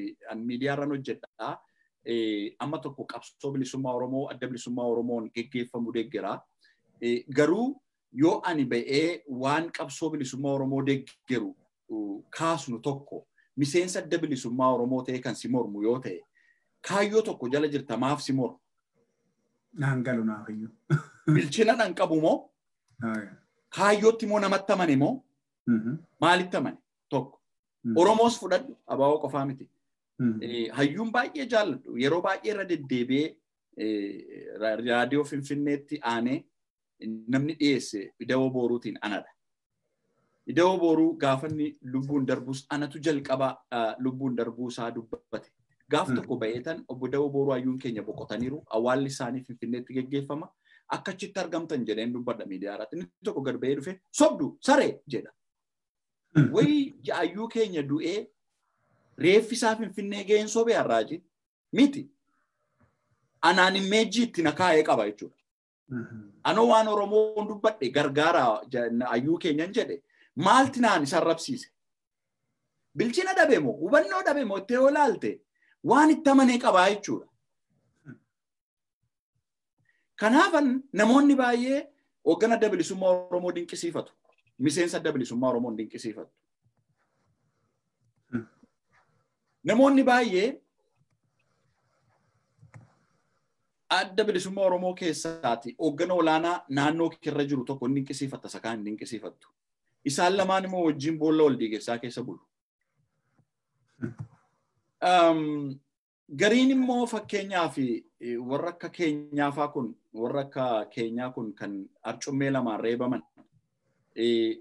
miidiyaarran hojjedhaa amma tokko qabsoo bilisummaa Oromoo Adda Bilisummaa Oromoon geggeeffamu deeggaraa. Garuu yoo ani ba'ee waan qabsoo bilisummaa Oromoo deeggaru kaasnu tokko miseensa Adda Bilisummaa Oromoo ta'e kan si mormu yoo ta'e kaayyoo tokko jala jirta maaf si mormu? Naan galu naaf iyyuu. Bilchina dhan qabu moo? Kaayyootti moo namatti amane moo? Maalitti amane? Tokko. Oromoos fudhadhu abaaboo qofaa miti. Hayyuun baay'ee jaalladhu yeroo baay'ee irra deddeebi'ee raadiyoo Finfinneetti aanee namni dhiyeesse Ida'oo Boruutiin anadha. Ida'oo Boruu gaafa inni lubbuun darbus anatu jalqaba lubbuun darbuu isaa dubbate. Gaaf tokko ba'eetan obbo Ida'oo Boruu hayyuun keenya boqotaniiru awwaalli isaanii Finfinneetti geggeeffama. Akka achitti argamtan jedheen dubbadha miidiyaa irratti. Inni tokko gad ba'ee dhufe sobdu saree jedha. Wayi hayyuu keenya du'ee reeffi isaa Finfinnee ga'een sobee har'aaji miti. Anaan immeejjii itti na kaa'ee qaba jechuudha. Anoo waan Oromoon dubbadhe gargaara hayyuu keenyan jedhe maalti naan isa arrabsiise? Bilchina dhabe moo hubannoo dhabe moo itti yoo ilaalte waan itti amanee qabaa jechuudha. Kanaafan namoonni baay'ee hoogganaa Adda Bilisummaa Oromoo dinqisiifatu. Miseensa Adda Bilisummaa Oromoo dinqisiifatu. Namoonni baay'ee Adda Bilisummaa Oromoo keessaati hoogganaa olaanaa naannoo irra jiru tokko hin dinqisiifatta isa kaan hin dinqisiifattu. Isaan lamaan immoo wajjin boolla wal diigessaa keessa bulu. Gariin immoo fakkeenyaaf warra akka keenyaafaa kun warra akka keenyaa kun kan arcummee lamaan reebaman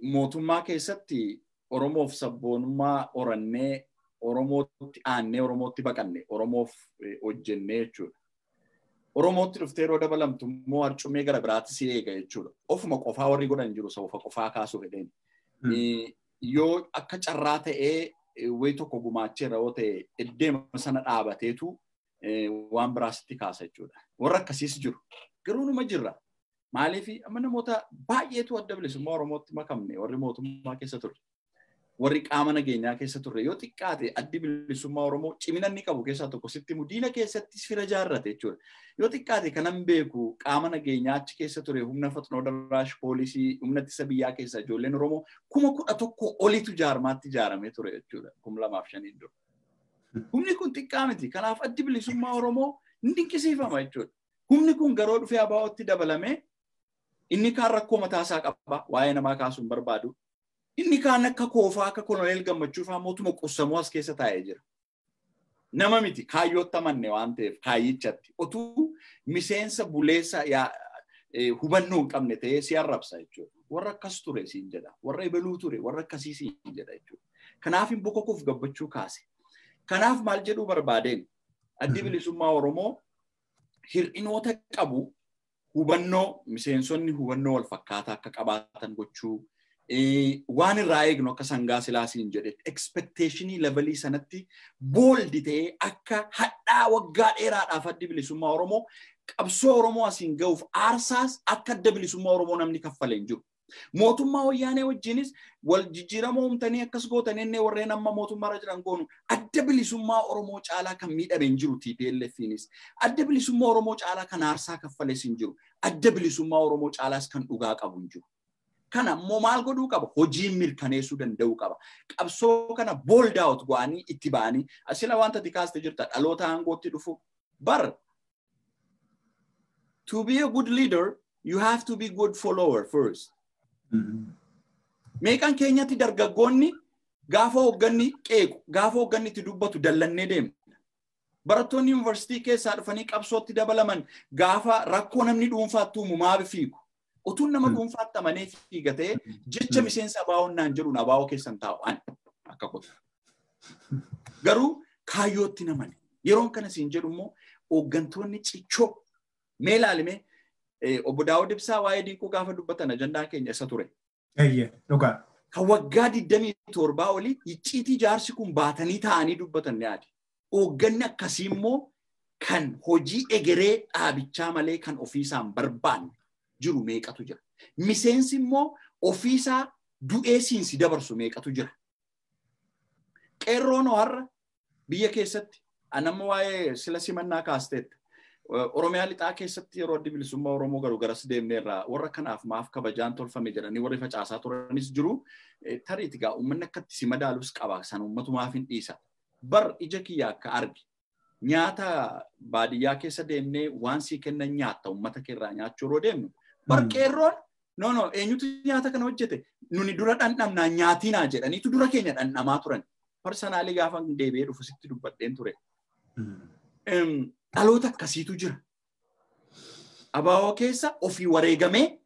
mootummaa keessatti Oromoof sabboonummaa horannee Oromootti aannee Oromootti baqanne Oromoof hojjennee jechuudha. Oromootti dhuftee yeroo dabalamtu immoo arcummee gara biraatti si eega jechuudha. Ofuma qofaa warri godhan jiru sofa qofaa kaasuu fedheen. Yoo akka carraa ta'ee wayi tokko gumaacheera yoo ta'e iddeema sana dhaabateetu waan biraasitti kaasa jechuudha. Warra akkasiis jiru. Garuu numa jirra. Maaliif amma namoota baay'eetu Adda Bilisummaa Oromootti makamne warri mootummaa keessa turre. Warri qaama nageenyaa keessa turre yoo xiqqaate Addi Bilisummaa Oromoo cimina inni qabu keessaa tokko sitti himu diina keessattis fira jaarrate jechuudha. Yoo xiqqaate kanan beeku qaama nageenyaa achi keessa ture humna Faxinoo Daraash poolisii humna ittisa biyyaa keessa ijoolleen Oromoo 11,000 olitu jaarmaatti ijaaramee ture jechuudha 2005 dura. Humni kun xiqqaa miti. Kanaaf Addi Bilisummaa Oromoo ni dinqisiifama jechuudha. Humni kun garoo dhufee ABO'tti dabalamee inni kaan rakkoo mataasaa qaba waa'ee namaa kaasuu hin barbaadu. Inni kaan akka koofaa akka koloneel Gammachuu fa'aa mootuma qussamuu as keessa taa'ee jira. Nama miti kaayyootti amanne waan ta'eef kaayyichatti otuu miseensa buleessa hubannoo hin qabne ta'ee si arrabsa jechuudha. Warra akkas ture siin jedha. Warra ebaluu ture warra akkasii siin jedha jechuudha. Kanaaf hin bokokuuf gabbachuu kaase. Kanaaf maal jedhuu barbaadeen Addi Bilisummaa Oromoo hir'inoota qabu hubannoo miseensonni hubannoo wal fakkaataa akka qabaatan gochuu waan irraa eegnu akka sangaa silaasiin jedhe expectationii levelii sanatti booldi ta'ee akka hadhaa waggaa dheeraadhaaf Addi Bilisummaa Oromoo qabsoo Oromoo asiin ga'uuf aarsaas akka Adda Bilisummaa Oromoo namni kaffalee hin jiru. Mootummaa wayyaanee wajjinis wal jijjiirama uumtanii akkas gootanii inni warreen amma mootummaarra jiran goonu Adda Bilisummaa Oromoo caalaa kan miidhame hin jiru TPLFiinis. Adda Bilisummaa Oromoo caalaa kan aarsaa kaffales hin jiru. Adda Bilisummaa Oromoo caalaas kan dhugaa qabu hin jiru. Kana immoo maal godhuu qaba? Hojiin mirkaneessuu danda'uu qaba. Qabsoo kana bold out go'anii itti ba'anii asila wanta ati kaaste jirta dhaloota aangootti dhufu. Bar to be a good leader, you have to be good follower first. Meeqan keenyatti dargaggoonni gaafa hoogganni qeequ, gaafa hoogganni itti dubbatu dallannee deemna. Barattoonni yuunivarsiitii keessaa dhufanii qabsootti dabalaman gaafa rakkoo namni dhuunfaatti uumu maaf fiigu? Utuun nama dhuunfaatti amanee fiigatee jecha miseensa abaa'oon naan jedhuun abaa'oo keessan taa'u ani akka kotu. Garuu kaayyootti namani. Yeroon kana siin jedhu immoo hooggantoonni cichoo mee ilaalime obbo Daawud Ibsaa waa'ee Dinquu gaafa dubbatan ajandaan keenya isa ture. Eeyyee, dhugaa. Kan waggaa 27 olii icciitii jaarsi kun baatanii taa'anii dubbatan ni yaadi. Hoogganni akkasii immoo kan hojii egeree dhaabichaa malee kan ofiisaan barbaanne jiru meeqatu jira. Miseensi immoo ofiisaa du'ee siinsi dabarsu meeqatu jira. Qeerroon har'a biyya keessatti anamma waa'ee sila simannaa kaasteetta. Oromiyaa lixaa keessatti yeroo addi bilisummaa Oromoo garuu garas deemneerra warra kanaaf maaf kabajaan tolfame jedhanii warri facaasaa turanis jiru. Tariiti gaa uummanni akkatti si madaalus qaba san uummatumaaf hin dhiisa. Bar ija kiyya akka arge nyaata baadiyyaa keessa deemnee waan sii kennan nyaatta uummata keerraa nyaachuu yeroo deemnu. Bar qeerroon no eenyutu nyaata kana hojjete nuni dura dhandhamnaa nyaatinaa jedhaniitu dura keenya dhandhamaa turan. Parsanaalii gaafa deebi'ee dhufu sitti dubbadheen ture. Dhaloota akkasiitu jira. Abaaboo keessa ofii wareegamee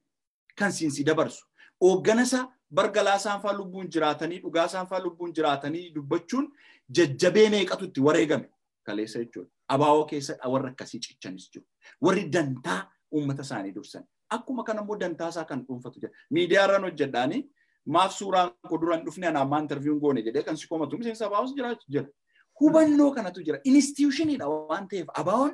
kan siinsi dabarsu. Hooggana isaa bargalaa saanfaa lubbuun jiraatanii dhugaa saanfaa lubbuun jiraatanii dubbachuun jajjabee meeqatu itti wareegame kaleessa jechuudha. Abaaboo keessa warra akkasii cichanis jiru. Warri dantaa uummata isaanii dursan. Akkuma kana immoo dantaa isaa kan dhuunfatu jira. Miidiyaa irraan hojjedhaanii maaf suuraan koo duraan dhufne anaan ammaa interviiyuun goone jedhee kan si komatu miseensa abaaboos jira. Hubannoo kanatu jira. Institutioniidha waan ta'eef abaaboon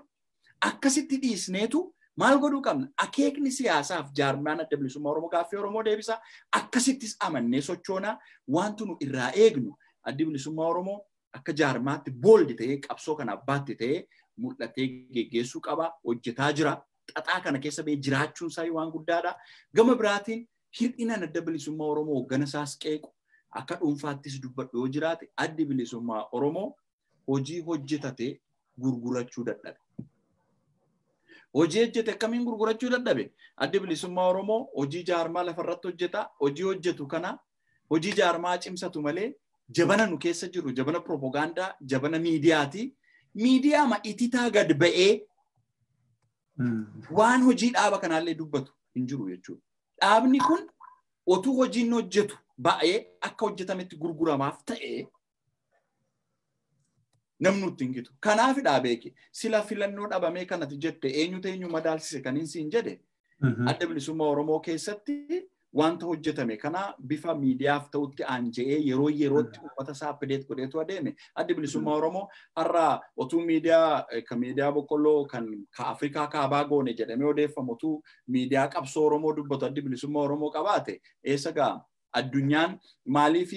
akkasitti dhiisneetu maal godhuu qabna? Akeekni siyaasaaf jaarmaan adda bilisummaa Oromoo gaaffii Oromoo deebisa. Akkasittis amannee sochoonaa wanti nu irraa eegnu addi bilisummaa Oromoo akka jaarmaatti booldi ta'ee qabsoo kana abbaatti ta'ee mul'atee geggeessuu qaba. Hojjetaa jira. Xaxaa kana keessa ba'ee jiraachuun isaa waan guddaadha. Gama biraatiin hir'inaan adda bilisummaa Oromoo hooggana isaas qeequ akka dhuunfaattis dubbadhu yoo jiraate addi bilisummaa Oromoo hojii hojjetate gurgurachuu dadhabe. Hojii hojjete akkamiin gurgurachuu dadhabe? Addi bilisummaa Oromoo hojii jaarmaa lafarratti hojjeta. Hojii hojjetu kana hojii jaarmaa cimsatu malee jabana nu keessa jiru, jabana propagaandaa, jabana miidiyaati. Miidiyaama ititaa gad ba'ee waan hojii dhaaba kanaallee dubbatu hin jiru jechuudha. Dhaabni kun otuu hojiin hojjetu ba'ee akka hojjetametti gurguramaaf ta'ee namni nutti hin gitu. Kanaaf dhaabeeki sila filannoo dhabamee kanatti jette eenyutu eenyu madaalsise kan hin siin jedhe adda bilisummaa Oromoo keessatti wanta hojjetame kana bifa miidiyaaf ta'utti aanje'ee yeroo yerootti uummata isaa update godheetu adeeme. Addi bilisummaa Oromoo har'a otuu miidiyaa kan miidiyaa boqqolloo kan Afrikaa kaabaa goone jedhamee odeeffamu otuu miidiyaa qabsoo Oromoo dubbatu addi bilisummaa Oromoo qabaate eessa ga'a? Addunyaan maaliif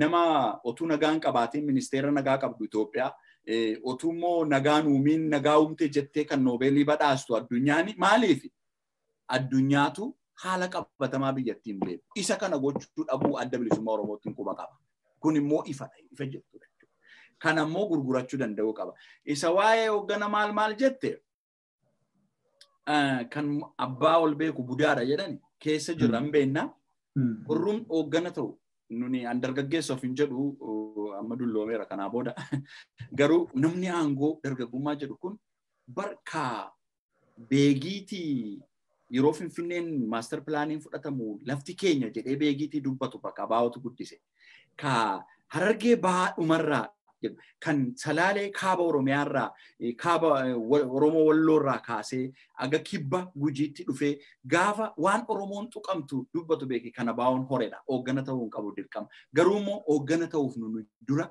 nama otuu nagaan qabaatiin ministeera nagaa qabdu Itoophiyaa otuu immoo nagaan uumiin nagaa uumte jettee kan noobeelii badhaastu addunyaan maaliif? Addunyaatu haala qabatamaa biyyattiin beeku. Isa kana gochuu dhabuu adda bilisummaa Oromootiin quba qaba. Kun immoo ifadha, ifa jettudha. Kana immoo gurgurachuu danda'uu qaba. Isa waa'ee hooggana maal maal jette kan abbaa ol beeku budaadha jedhani keessa jirra hin beekna. Hurruun hooggana ta'u nuni an dargaggeessa of hin jedhu amma dulloomeera kanaa booda. Garuu namni aangoo dargaggummaa jedhu kun barkaa beegiitii yeroo Finfinneen maaster pilaaniin fudhatamu lafti keenya jedhee beegiitii dubbatu bakka abaa'otu guddise. Ka Harargee bahaa dhumarraa jedhu kan Salaalee kaaba Oromiyaarraa kaaba Oromoo Walloorraa kaasee aga kibba Gujiitti dhufee gaafa waan Oromoon tuqamtu dubbatu beeki kan abaa'oon horeedha. Hooggana ta'uu hin qabu dirqama. Garuu immoo hooggana ta'uuf nu dura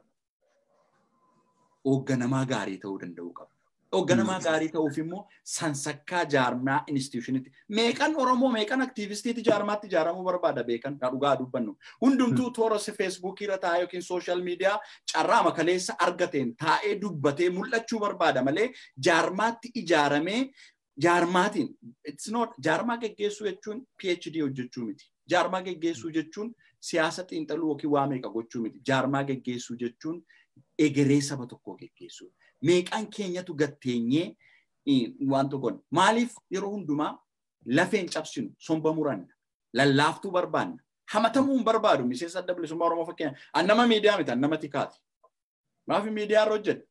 hoogganamaa gaarii ta'uu danda'uu qaba. Hoogganamaa gaarii ta'uuf immoo sansakkaa jaarmaa institutionitti. Meeqan Oromoo meeqan aktiivistiiti jaarmaatti ijaaramuu barbaada beekan dhugaa dubbannu. Hundumtuu toora feesbuukii irra taa'ee yookiin sooshaal miidiyaa carraa makaleessa argateen taa'ee dubbatee mul'achuu barbaada malee jaarmaatti ijaaramee jaarmaatiin it's not jaarmaa geggeessuu jechuun PhD hojjechuu miti. Jaarmaa geggeessuu jechuun siyaasa xiinxaluu yookiin waa meeqa gochuu miti. Jaarmaa geggeessuu jechuun egeree saba tokkoo geggeessuu. Meeqaan keenyatu gatteenyee waan tokkoon maaliif yeroo hundumaa lafeen cabsinu somba muranna lallaaftuu barbaanna hamatamuu hin barbaadu miseensa Adda Bilisummaa Oromoo fakkeenya an nama miidiyaa miti an nama tikaati. Maafi miidiyaa irra hojjedha.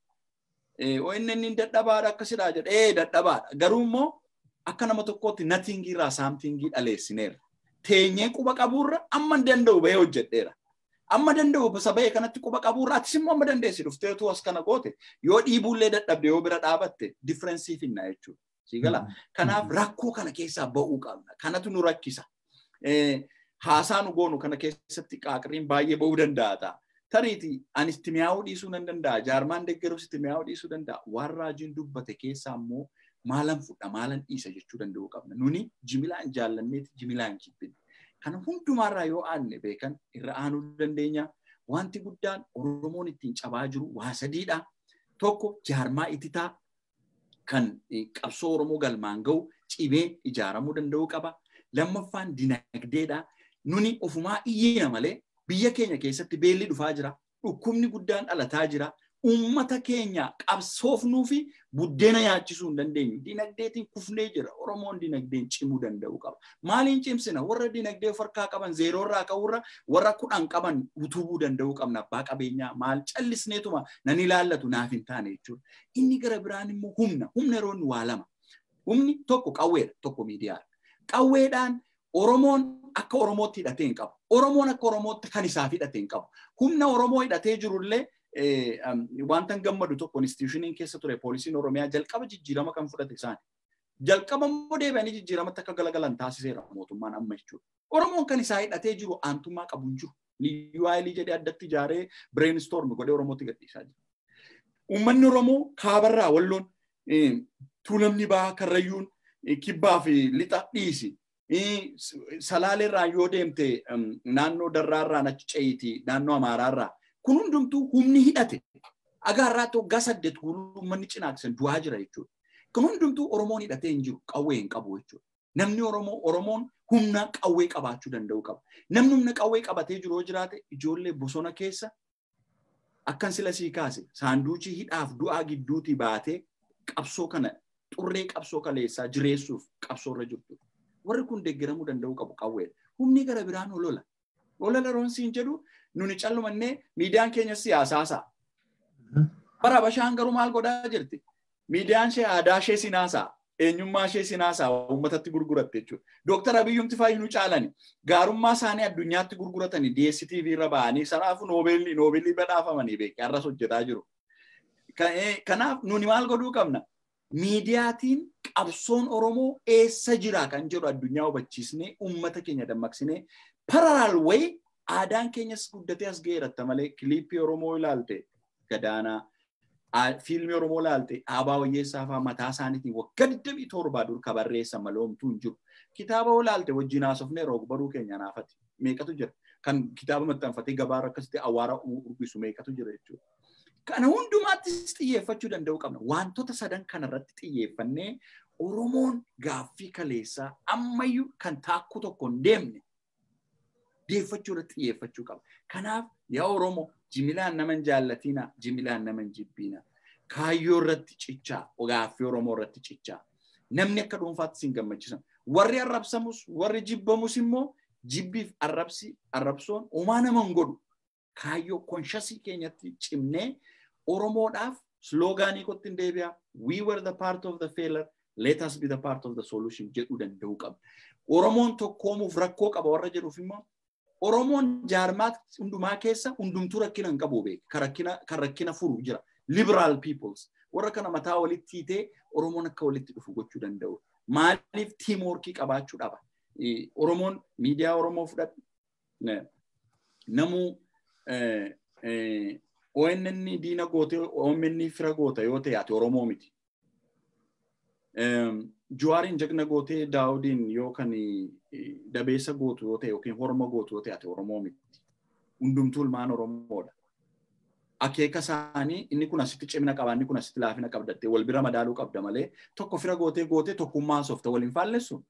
ONN inni dadhabaadha akkasidhaa jedha ee dadhabaadha garuu immoo akka nama tokkootti nothing irraa something dhaleessineerra. Teenyee quba qabuurra amma danda'u bahee hojjedheera. Amma danda'u basa bahee kanatti quba qabuurra atis immoo amma dandeessi dhufteetu as kana goote yoo dhiibuullee dadhabde yoo bira dhaabatte difference finna jechuudha. Si gala. Kanaaf rakkoo kana keessaa ba'uu qabna. Kanatu nu rakkisa. Haasaa nu goonu kana keessatti qaaqriin baay'ee ba'uu danda'a ta'a. Tariiti ani itti mi'aawuu dhiisuu nan danda'a. Jaarmaan deeggarus itti mi'aawuu dhiisuu danda'a. Waan raajiin dubbate keessaa immoo maalan fudha maalan dhiisa jechuu danda'uu qabna. Nuni jimilaan jaallanneeti jimilaan jibbine. Kana hundumaarraa yoo aanne beekan irra aanuu dandeenya. Wanti guddaan Oromoon ittiin cabaa jiru waa sadiidha. Tokko jaarmaa ititaa kan qabsoo Oromoo galmaan ga'u cimee ijaaramuu danda'uu qaba. Lammaffaan dinagdeedha. Nuni ofumaa iyyina malee biyya keenya keessatti beelli dhufaa jira. Dhukkubni guddaan dhalataa jira. Uummata keenya qabsoofnuu fi buddeena nyaachisuu hin dandeenyu. Dinagdeetiin kufnee jira. Oromoon dinagdeen cimuu danda'uu qaba. Maaliin cimsina? Warra dinagdee of harkaa qaban zeeroorraa ka'uurra warra 10 qaban utubuu danda'uu qabna. Abbaa qabeenyaa maal callisneetuma nan ilaallatu naaf hin taane jechuudha. Inni gara biraan immoo humna. Humna yeroo inni waa lama. Humni tokko qawweedha, tokko miidiyaadha. Qawweedhaan Oromoon akka Oromootti hidhatee hin qabu. Oromoon akka Oromootti kan isaaf hidhatee hin qabu. Humna Oromoo hidhatee jirullee wanta gammadu tokko institutioniin keessa ture poolisiin Oromiyaa jalqaba jijjiirama kan fudhate isaani. Jalqaba immoo deebi'anii jijjiiramatti akka galagalan taasiseera mootummaan amma jechuudha. Oromoon kan isaa hidhatee jiru aantummaa qabu hin jiru. Liyyuu haayilii jedhee addatti ijaaree brainstorm godhee Oromootti gadhiisaa jira. Uummanni Oromoo kaabarraa walloon tuulamni bahaa karrayyuun kibbaa fi lixa dhiisi. Salaaleerraa yoo deemte naannoo darraarraan achi ce'iiti naannoo amaaraarraa. Kun hundumtuu humni hidhate. Agaarraatti waggaa 8 guutuu uummanni cinaaksan du'aa jira jechuudha. Kun hundumtuu Oromoon hidhatee hin jiru qawwee hin qabu jechuudha. Namni Oromoo Oromoon humna qawwee qabaachuu danda'u qaba. Namni humna qawwee qabatee jiru yoo jiraate ijoollee bosona keessa akkan sila sii kaase saanduuchii hidhaaf du'aa gidduutii baatee qabsoo kana xurree qabsoo kaleessaa jireessuuf qabsoo irra jirtu. Warri kun deeggaramuu danda'uu qabu qawweedha. Humni gara biraan olola. Olola roonsiin jedhu nuni callumannee miidiyaan keenya siyaasaasaa. Bara Habashaan garuu maal godhaa jirti? Miidiyaan ishee aadaa ishee sinaasaa, eenyummaa ishee sinaasaa uummatatti gurguratte jechuudha. Dooktar Abiyyumti fayyinuu caalani gaarummaa isaanii addunyaatti gurguratanii DSTV irra ba'anii sanaafuu noobeelii badhaafamanii beeku har'as hojjetaa jiru. Kanaaf nuni maal godhuu qabna? Miidiyaatiin qabsoon Oromoo eessa jira kan jedhu addunyaa hubachiisnee uummata keenya dammaqsinee parallel way aadaan keenyas guddatee as ga'eeratta malee kiliippii Oromoo ilaalte gadaanaa fiilmii Oromoo ilaalte Dhaabaa Wayyeessaa fa'aa mataa isaaniitiin waggaa 27 dur kabarreessan malee homtuu hin jiru. Kitaaba ilaalte wajjin haasofnee roog baruu keenya naafati meeqatu jira kan kitaaba maxxanfatee gabaarra akkasitti awwaara urgisu meeqatu jira jechuudha. Kana hundumaattis xiyyeeffachuu danda'uu qabna. Wantoota sadan kanarratti xiyyeeffannee Oromoon gaaffii kaleessaa ammayyuu kan taakkuu tokko hin deemne deeffachuu irratti xiyyeeffachuu qaba. Kanaaf yaa Oromoo jimilaan nama hin jaallatinaa, jimilaan nama hin jibbiinaa. Kaayyoo irratti cichaa, gaaffii Oromoo irratti cichaa. Namni akka dhuunfaatti sin gammachiisan. Warri arrabsamus, warri jibbamus immoo jibbiif arrabsi arrabsoon homaa nama hin godhu. Kaayyoo conscious keenyatti cimnee Oromoodhaaf slogaanii kootti hin deebi'a. We were the part of the failure. Let us be the part of the solution jedhuu danda'uu qabna. Oromoon tokkoomuuf rakkoo qaba warra jedhuuf immoo Oromoon jaarmaa hundumaa keessa hundumtuu rakkina hin qabu beek. Kan rakkina furu jira. Liberal peoples. Warra kana mataa walitti hiitee Oromoon akka walitti dhufu gochuu danda'u. Maaliif teamworkii qabaachuu dhaba? Oromoon miidiyaa Oromoo fudhadhu. Namuu ONN diina goote OMN fira goota yoo ta'e ati Oromoo miti. Jawaariin jagna gootee Daawudiin yoo kan dabeessa gootu yoo ta'e yookiin horma gootu yoo ta'e ati Oromoo miti. Hundumtuu ilmaan Oromoodha. Akeeka isaanii inni kun asitti cimina qaba inni kun asitti laafina qabdattee wal bira madaaluu qabda malee tokko fira gootee gootee tokkummaa soofta waliin faallessu.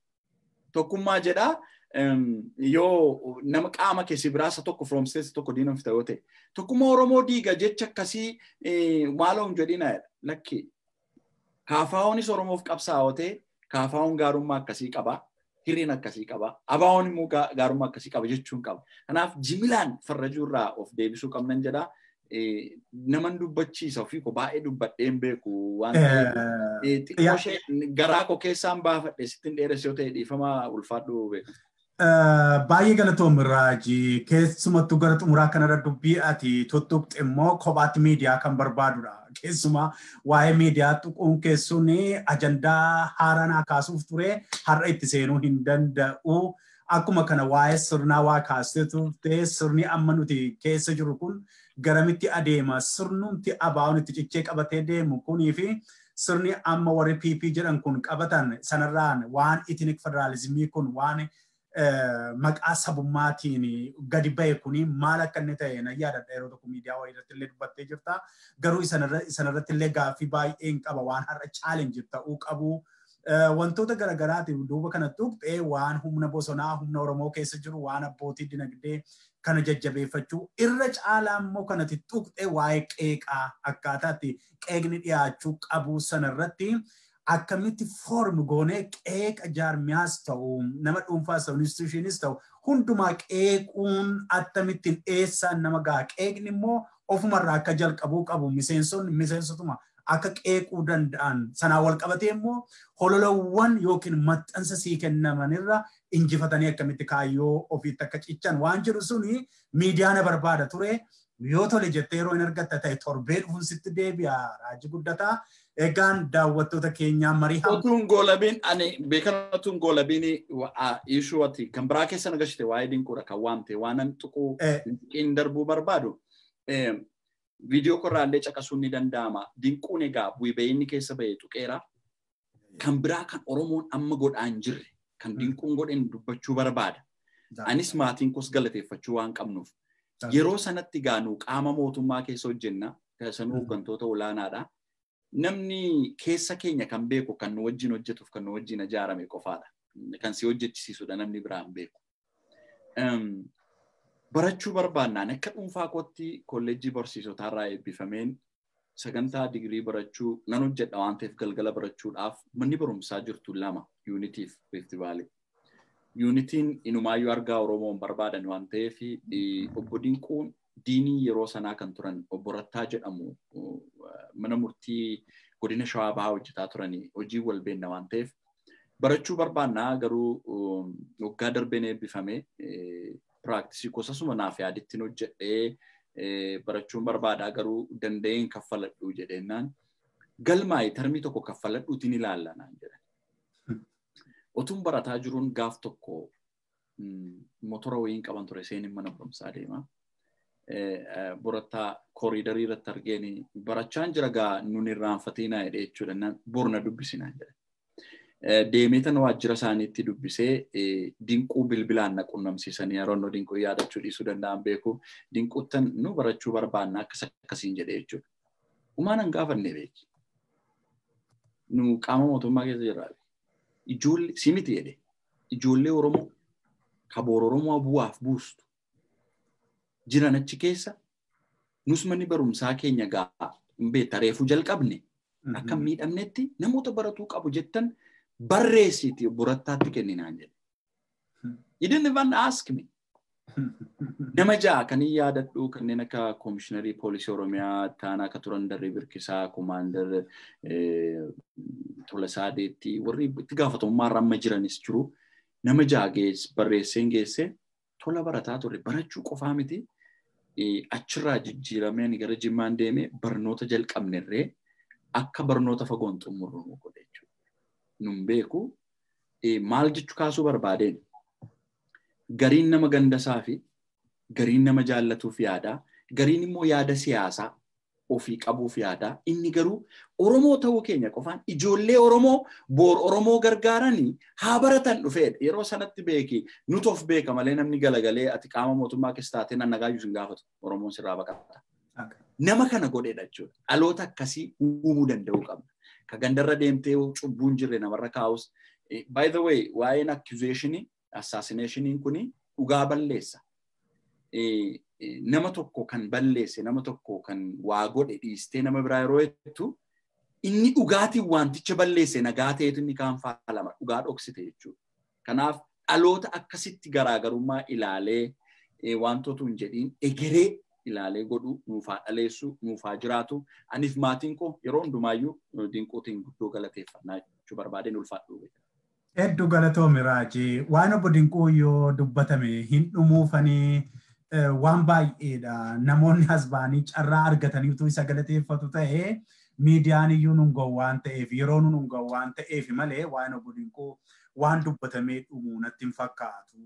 Tokkummaa jedhaa Yoo nama qaama keessi biraasa tokko firoomseessa tokko diina fita yoo ta'e tokkummaa Oromoo diiga jecha akkasii maaloo hin jedhina lakki. Kaafaa'oonis Oromoof qabsaa'oo ta'e kaafaa'oon gaarummaa akkasii qaba. Hirriin akkasii qaba. Abaa'oon immoo gaarummaa akkasii qaba jechuun qaba. Kanaaf jimilaan farrajuurraa of deebisuu qabnan jedha. Naman dubbachiisa ofii koo baay'ee dubbadheen beeku waan ta'eef xiqqoo ishee garaa koo keessaan baafadhe sittin dheeresse yoo ta'e dhiifama ulfaadhu beeku. Baay'ee galatoom Raajii, keessumattuu gara xumuraa kanarra dubbii ati tuttuqxe immoo kophaatti miidiyaa kan barbaadudha. Keessumaa waa'ee miidiyaa tuquun keessuun ajandaa haaraa naa kaasuuf ture har'a itti seenuu hin danda'u. Akkuma kana waa'ee sirnaa waa kaastee turte, sirni amma nuti keessa jiru kun garamitti adeema, sirnumti abaa'oon itti cichee qabatee deemu kunii fi sirni amma warri PP jedhan kun qabatan sanarraan waan ethnic federalismii kun waan maqaa sabummaatiin gadi ba'e kuni maal akka inni ta'e nan yaadadha. Yeroo tokko miidiyaa wayii irratti illee dubbattee jirta. Garuu isanarratti illee gaaffii baay'een qaba waan har'a challenge ta'uu qabu. Wantoota garagaraatiif duuba kana tuqxee waan humna bosonaa humna Oromoo keessa jiru waan abbootii dinagdee kana jajjabeeffachuu irra caalaa immoo kanatti tuqxee waa'ee qeeqaa akkaataatti qeeqni dhiyaachuu qabu sanarratti akkamitti form goonee qeeqa jaarmiyaas ta'u nama dhuunfaas ta'u institutionis ta'u hundumaa qeequun akkamittiin eessaan nama gaha, qeeqni immoo ofumarraa akka jalqabuu qabu, miseensonni miseensotuma akka qeequu danda'an sanaan wal qabatee immoo hololawwan yookiin maxxansa sii kennamanirra injifatanii akkamitti kaayyoo ofiitti akka cichan waan jedhu suni miidiyaa na barbaada ture. Yoo tole jettee yeroo hin argatta ta'e torbee dhufuun sitti deebi'a Raajii Guddataa. Egaan daawwattoota keenyaa marii Otuun goolabiin ani beekan otuun goolabiin ishuu ati kan biraa keessa na gashite waa'ee dinquudha kan waamte waanan tuquu hin darbuu barbaadu. Viidiyoo korraallee caqasuun ni danda'ama. Dinquun egaa bu'ii keessa ba'e tuqeera. Kan biraa kan Oromoon amma godhaa hin jirre kan dinquun godheen dubbachuu barbaada. Anis maatiin koos galateeffachuu waan qabnuuf. Yeroo sanatti gaanu qaama mootummaa keessa hojjenna. Sanuu hooggantoota olaanaadha. Namni keessa keenya kan beeku kan nu wajjin hojjetuuf kan nu wajjin ijaarame qofaadha. Kan si hojjechisiisudha namni biraan beeku. Barachuu barbaannaan akka dhuunfaa kootti kolleejjii barsiisotaarraa eebbifameen sagantaa digirii barachuu nan hojjedha waan ta'eef galgala barachuudhaaf manni barumsaa jirtu lama yuunitiif Rift Valley. Yuunitiin inumaayyuu argaa Oromoon barbaadan waan ta'eef obbo Dinquun diinii yeroo sanaa kan turan obbo Rattaa jedhamu mana murtii godina Shawaa Bahaa hojjetaa turanii hojii wal beenna waan ta'eef barachuu barbaannaa garuu waggaa darbeen eebbifame practice gosasuma naaf yaadittiin hojjedhee barachuun barbaadaa garuu danda'een kaffaladhu jedheenaan galmaa'e termii tokko kaffaladhuutiin ilaalla naan jedhan. Otuun barataa jiruun gaaf tokko motora wayiin qaban ture seenin mana barumsaa deema. Borataa kooriidarii irratti argeeni barachaan jira gaa nun irraanfatinaa jedhee jechuudha borna dubbisinaa jedhe. Deemee tan waajjira isaaniitti dubbisee dinquu bilbilaan na qunnamsiisanii yeroo inni dinquu yaadachuu dhiisuu danda'an beeku dinquuttan nu barachuu barbaanna akkas akkasiin jedhee jechuudha. Umaan hin gaafanne beeki. Nu qaama mootummaa keessa jirra. Ijoollee si miti jedhe ijoollee Oromoo kaboor Oromoo bu'aaf buustu jiran achi keessa nus manni barumsaa keenya gaa hin beekta reefuu jalqabne akka miidhamnetti namoota baratuu qabu jettan barreessiti borattaatti kenninaan jedhe. You didn't even ask me. Nama ja'a kan hin yaadadhu kanneen akka koomishiinarii poolisii Oromiyaa taanaa akka turan Darrii Birkisaa, Komaander Tolasaa Deettii warri itti gaafatamummaa irra amma jiranis jiru. Nama ja'a barreesseen geesse tola barataa ture barachuu qofaa miti. Achirraa jijjiirameen gara Jimmaan deeme barnoota jalqabnerree akka barnoota fagoon xumurru nu godhe jechuudha. Nun beeku maal jechuu kaasuu barbaadeen gariin nama gandasaa fi gariin nama jaallatuuf yaada, gariin immoo yaada siyaasaa ofii qabuuf yaada. Inni garuu Oromoo ta'uu keenya qofaan ijoollee Oromoo boor Oromoo gargaaranii haa baratan dhufeedha. Yeroo sanatti beeki nuti of beeka malee namni galagalee ati qaama mootummaa keessa taatee nan nagaayyuu sin gaafatu Oromoon sirraa baqata. Nama kana godheedha jechuudha. Dhaloota akkasii uumuu danda'uu qabna. Ka gandarra deemtee cubbuun jirre namarra kaa'us. By the way, waa'een accusationii Assassinationiin kuni dhugaa balleessa. Nama tokko kan balleesse, nama tokko kan waa godhe dhiistee nama biraa yeroo jettu, inni dhugaatiin wanticha balleesse nagaa ta'etu inni kaan faalama, dhugaa dhoksite jechuudha. Kanaaf dhaloota akkasitti garaagarummaa ilaalee wantoota hin jedhiin egeree ilaalee godhu nuufaa dhaleessu, nuufaa jiraatu. Aniif maatiin koo yeroo hundumaayyuu Dinquutiin guddoo galateeffannaa jechuu barbaadeen, ulfaadhu. Hedduu galatoomi, Raajii. Waan obbo Dinquu yoo dubbatame hin dhumuufanii, waan baay'eedha. Namoonni as ba'anii carraa argataniitu isa galateeffatu ta'ee, miidiyaan iyyuu nun ga'u waan ta'eef, yeroo nun ga'u waan ta'eef malee, waan obbo Dinquu waan dubbatamee dhumu natti hin fakkaatu.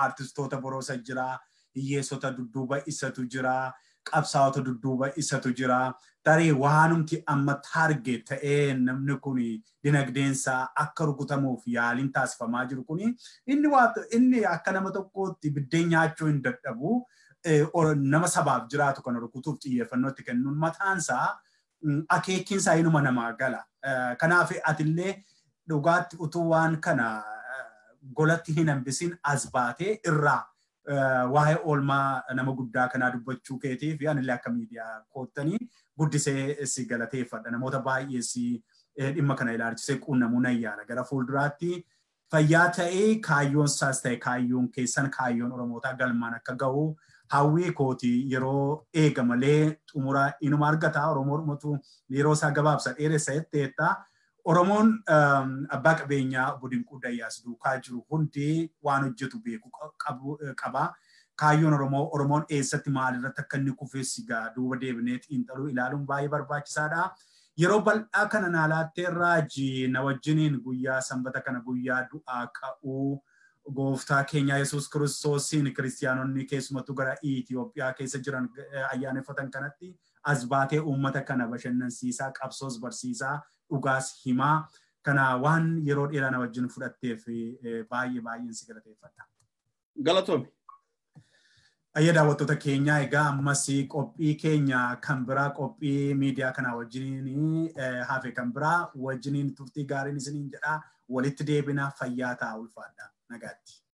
Artistoota boroosa jira, hiyyeessota dudduuba isatu jira, qabsaa'ota dudduuba isatu jira. Tarii waanumti amma target ta'ee namni kun dinagdeensaa akka rukutamuuf yaaliin taasifamaa jiru kun, inni akka nama tokkootti biddeen nyaachuu hin dadhabu. Nama sabaaf jiraatu kana rukutuuf xiyyeeffannoo itti kennuun mataansaa akeekiinsaa inuma namaa gala. Kanaaf atillee dhugaatti utuu waan kana golatti hin hambisin as baatee irraa waa'ee oolmaa nama guddaa kanaa dubbachuu keetii fi anillee akka miidiyaa koottanii guddisee si galateeffadha. Namoota baay'ee si dhimma kana ilaalchisee quunnamuu nan yaala. Gara fuulduraatti fayyaa ta'ee, kaayyoon isaas ta'e kaayyoon keessan, kaayyoon Oromootaa galmaan akka ga'u hawwii kooti. Yeroo eega malee xumura inuma argata. Oromoo yeroo isaa gabaabsa dheeressa jetteetta. Oromoon abbaa qabeenyaa obbo Dinquu Dayyaas duukaa jiru hundi waan hojjetu beeku qaba. Kaayyoon Oromoo, Oromoon eessatti maalirratti akka inni kufes gaa duuba deebinee xiinxaluu ilaaluun baay'ee barbaachisaadha. Yeroo bal'aa kana naa laattee, Raajii, na wajjiniin guyyaa sanbata kana, guyyaa du'aa ka'uu gooftaa keenya Yesuus Kiristoosiin kiristiyaanonni keessumattuu gara Itoophiyaa keessa jiran ayyaaneffatan kanatti as baatee uummata kana bashannansiisaa, qabsoos barsiisaa, dhugaas himaa. Kana waan yeroo dheeraa na wajjin fudhatteef baay'ee baay'een si galateeffadha. Galatoomi. Ayya, daawwattoota keenyaa, egaa ammas qophii keenya kan biraa, qophii miidiyaa kanaa wajjiniin hafe kan biraa wajjiniin turtii gaariin isiniin jedha. Walitti deebina, fayyaa ta'a, ulfaadha, nagaatti.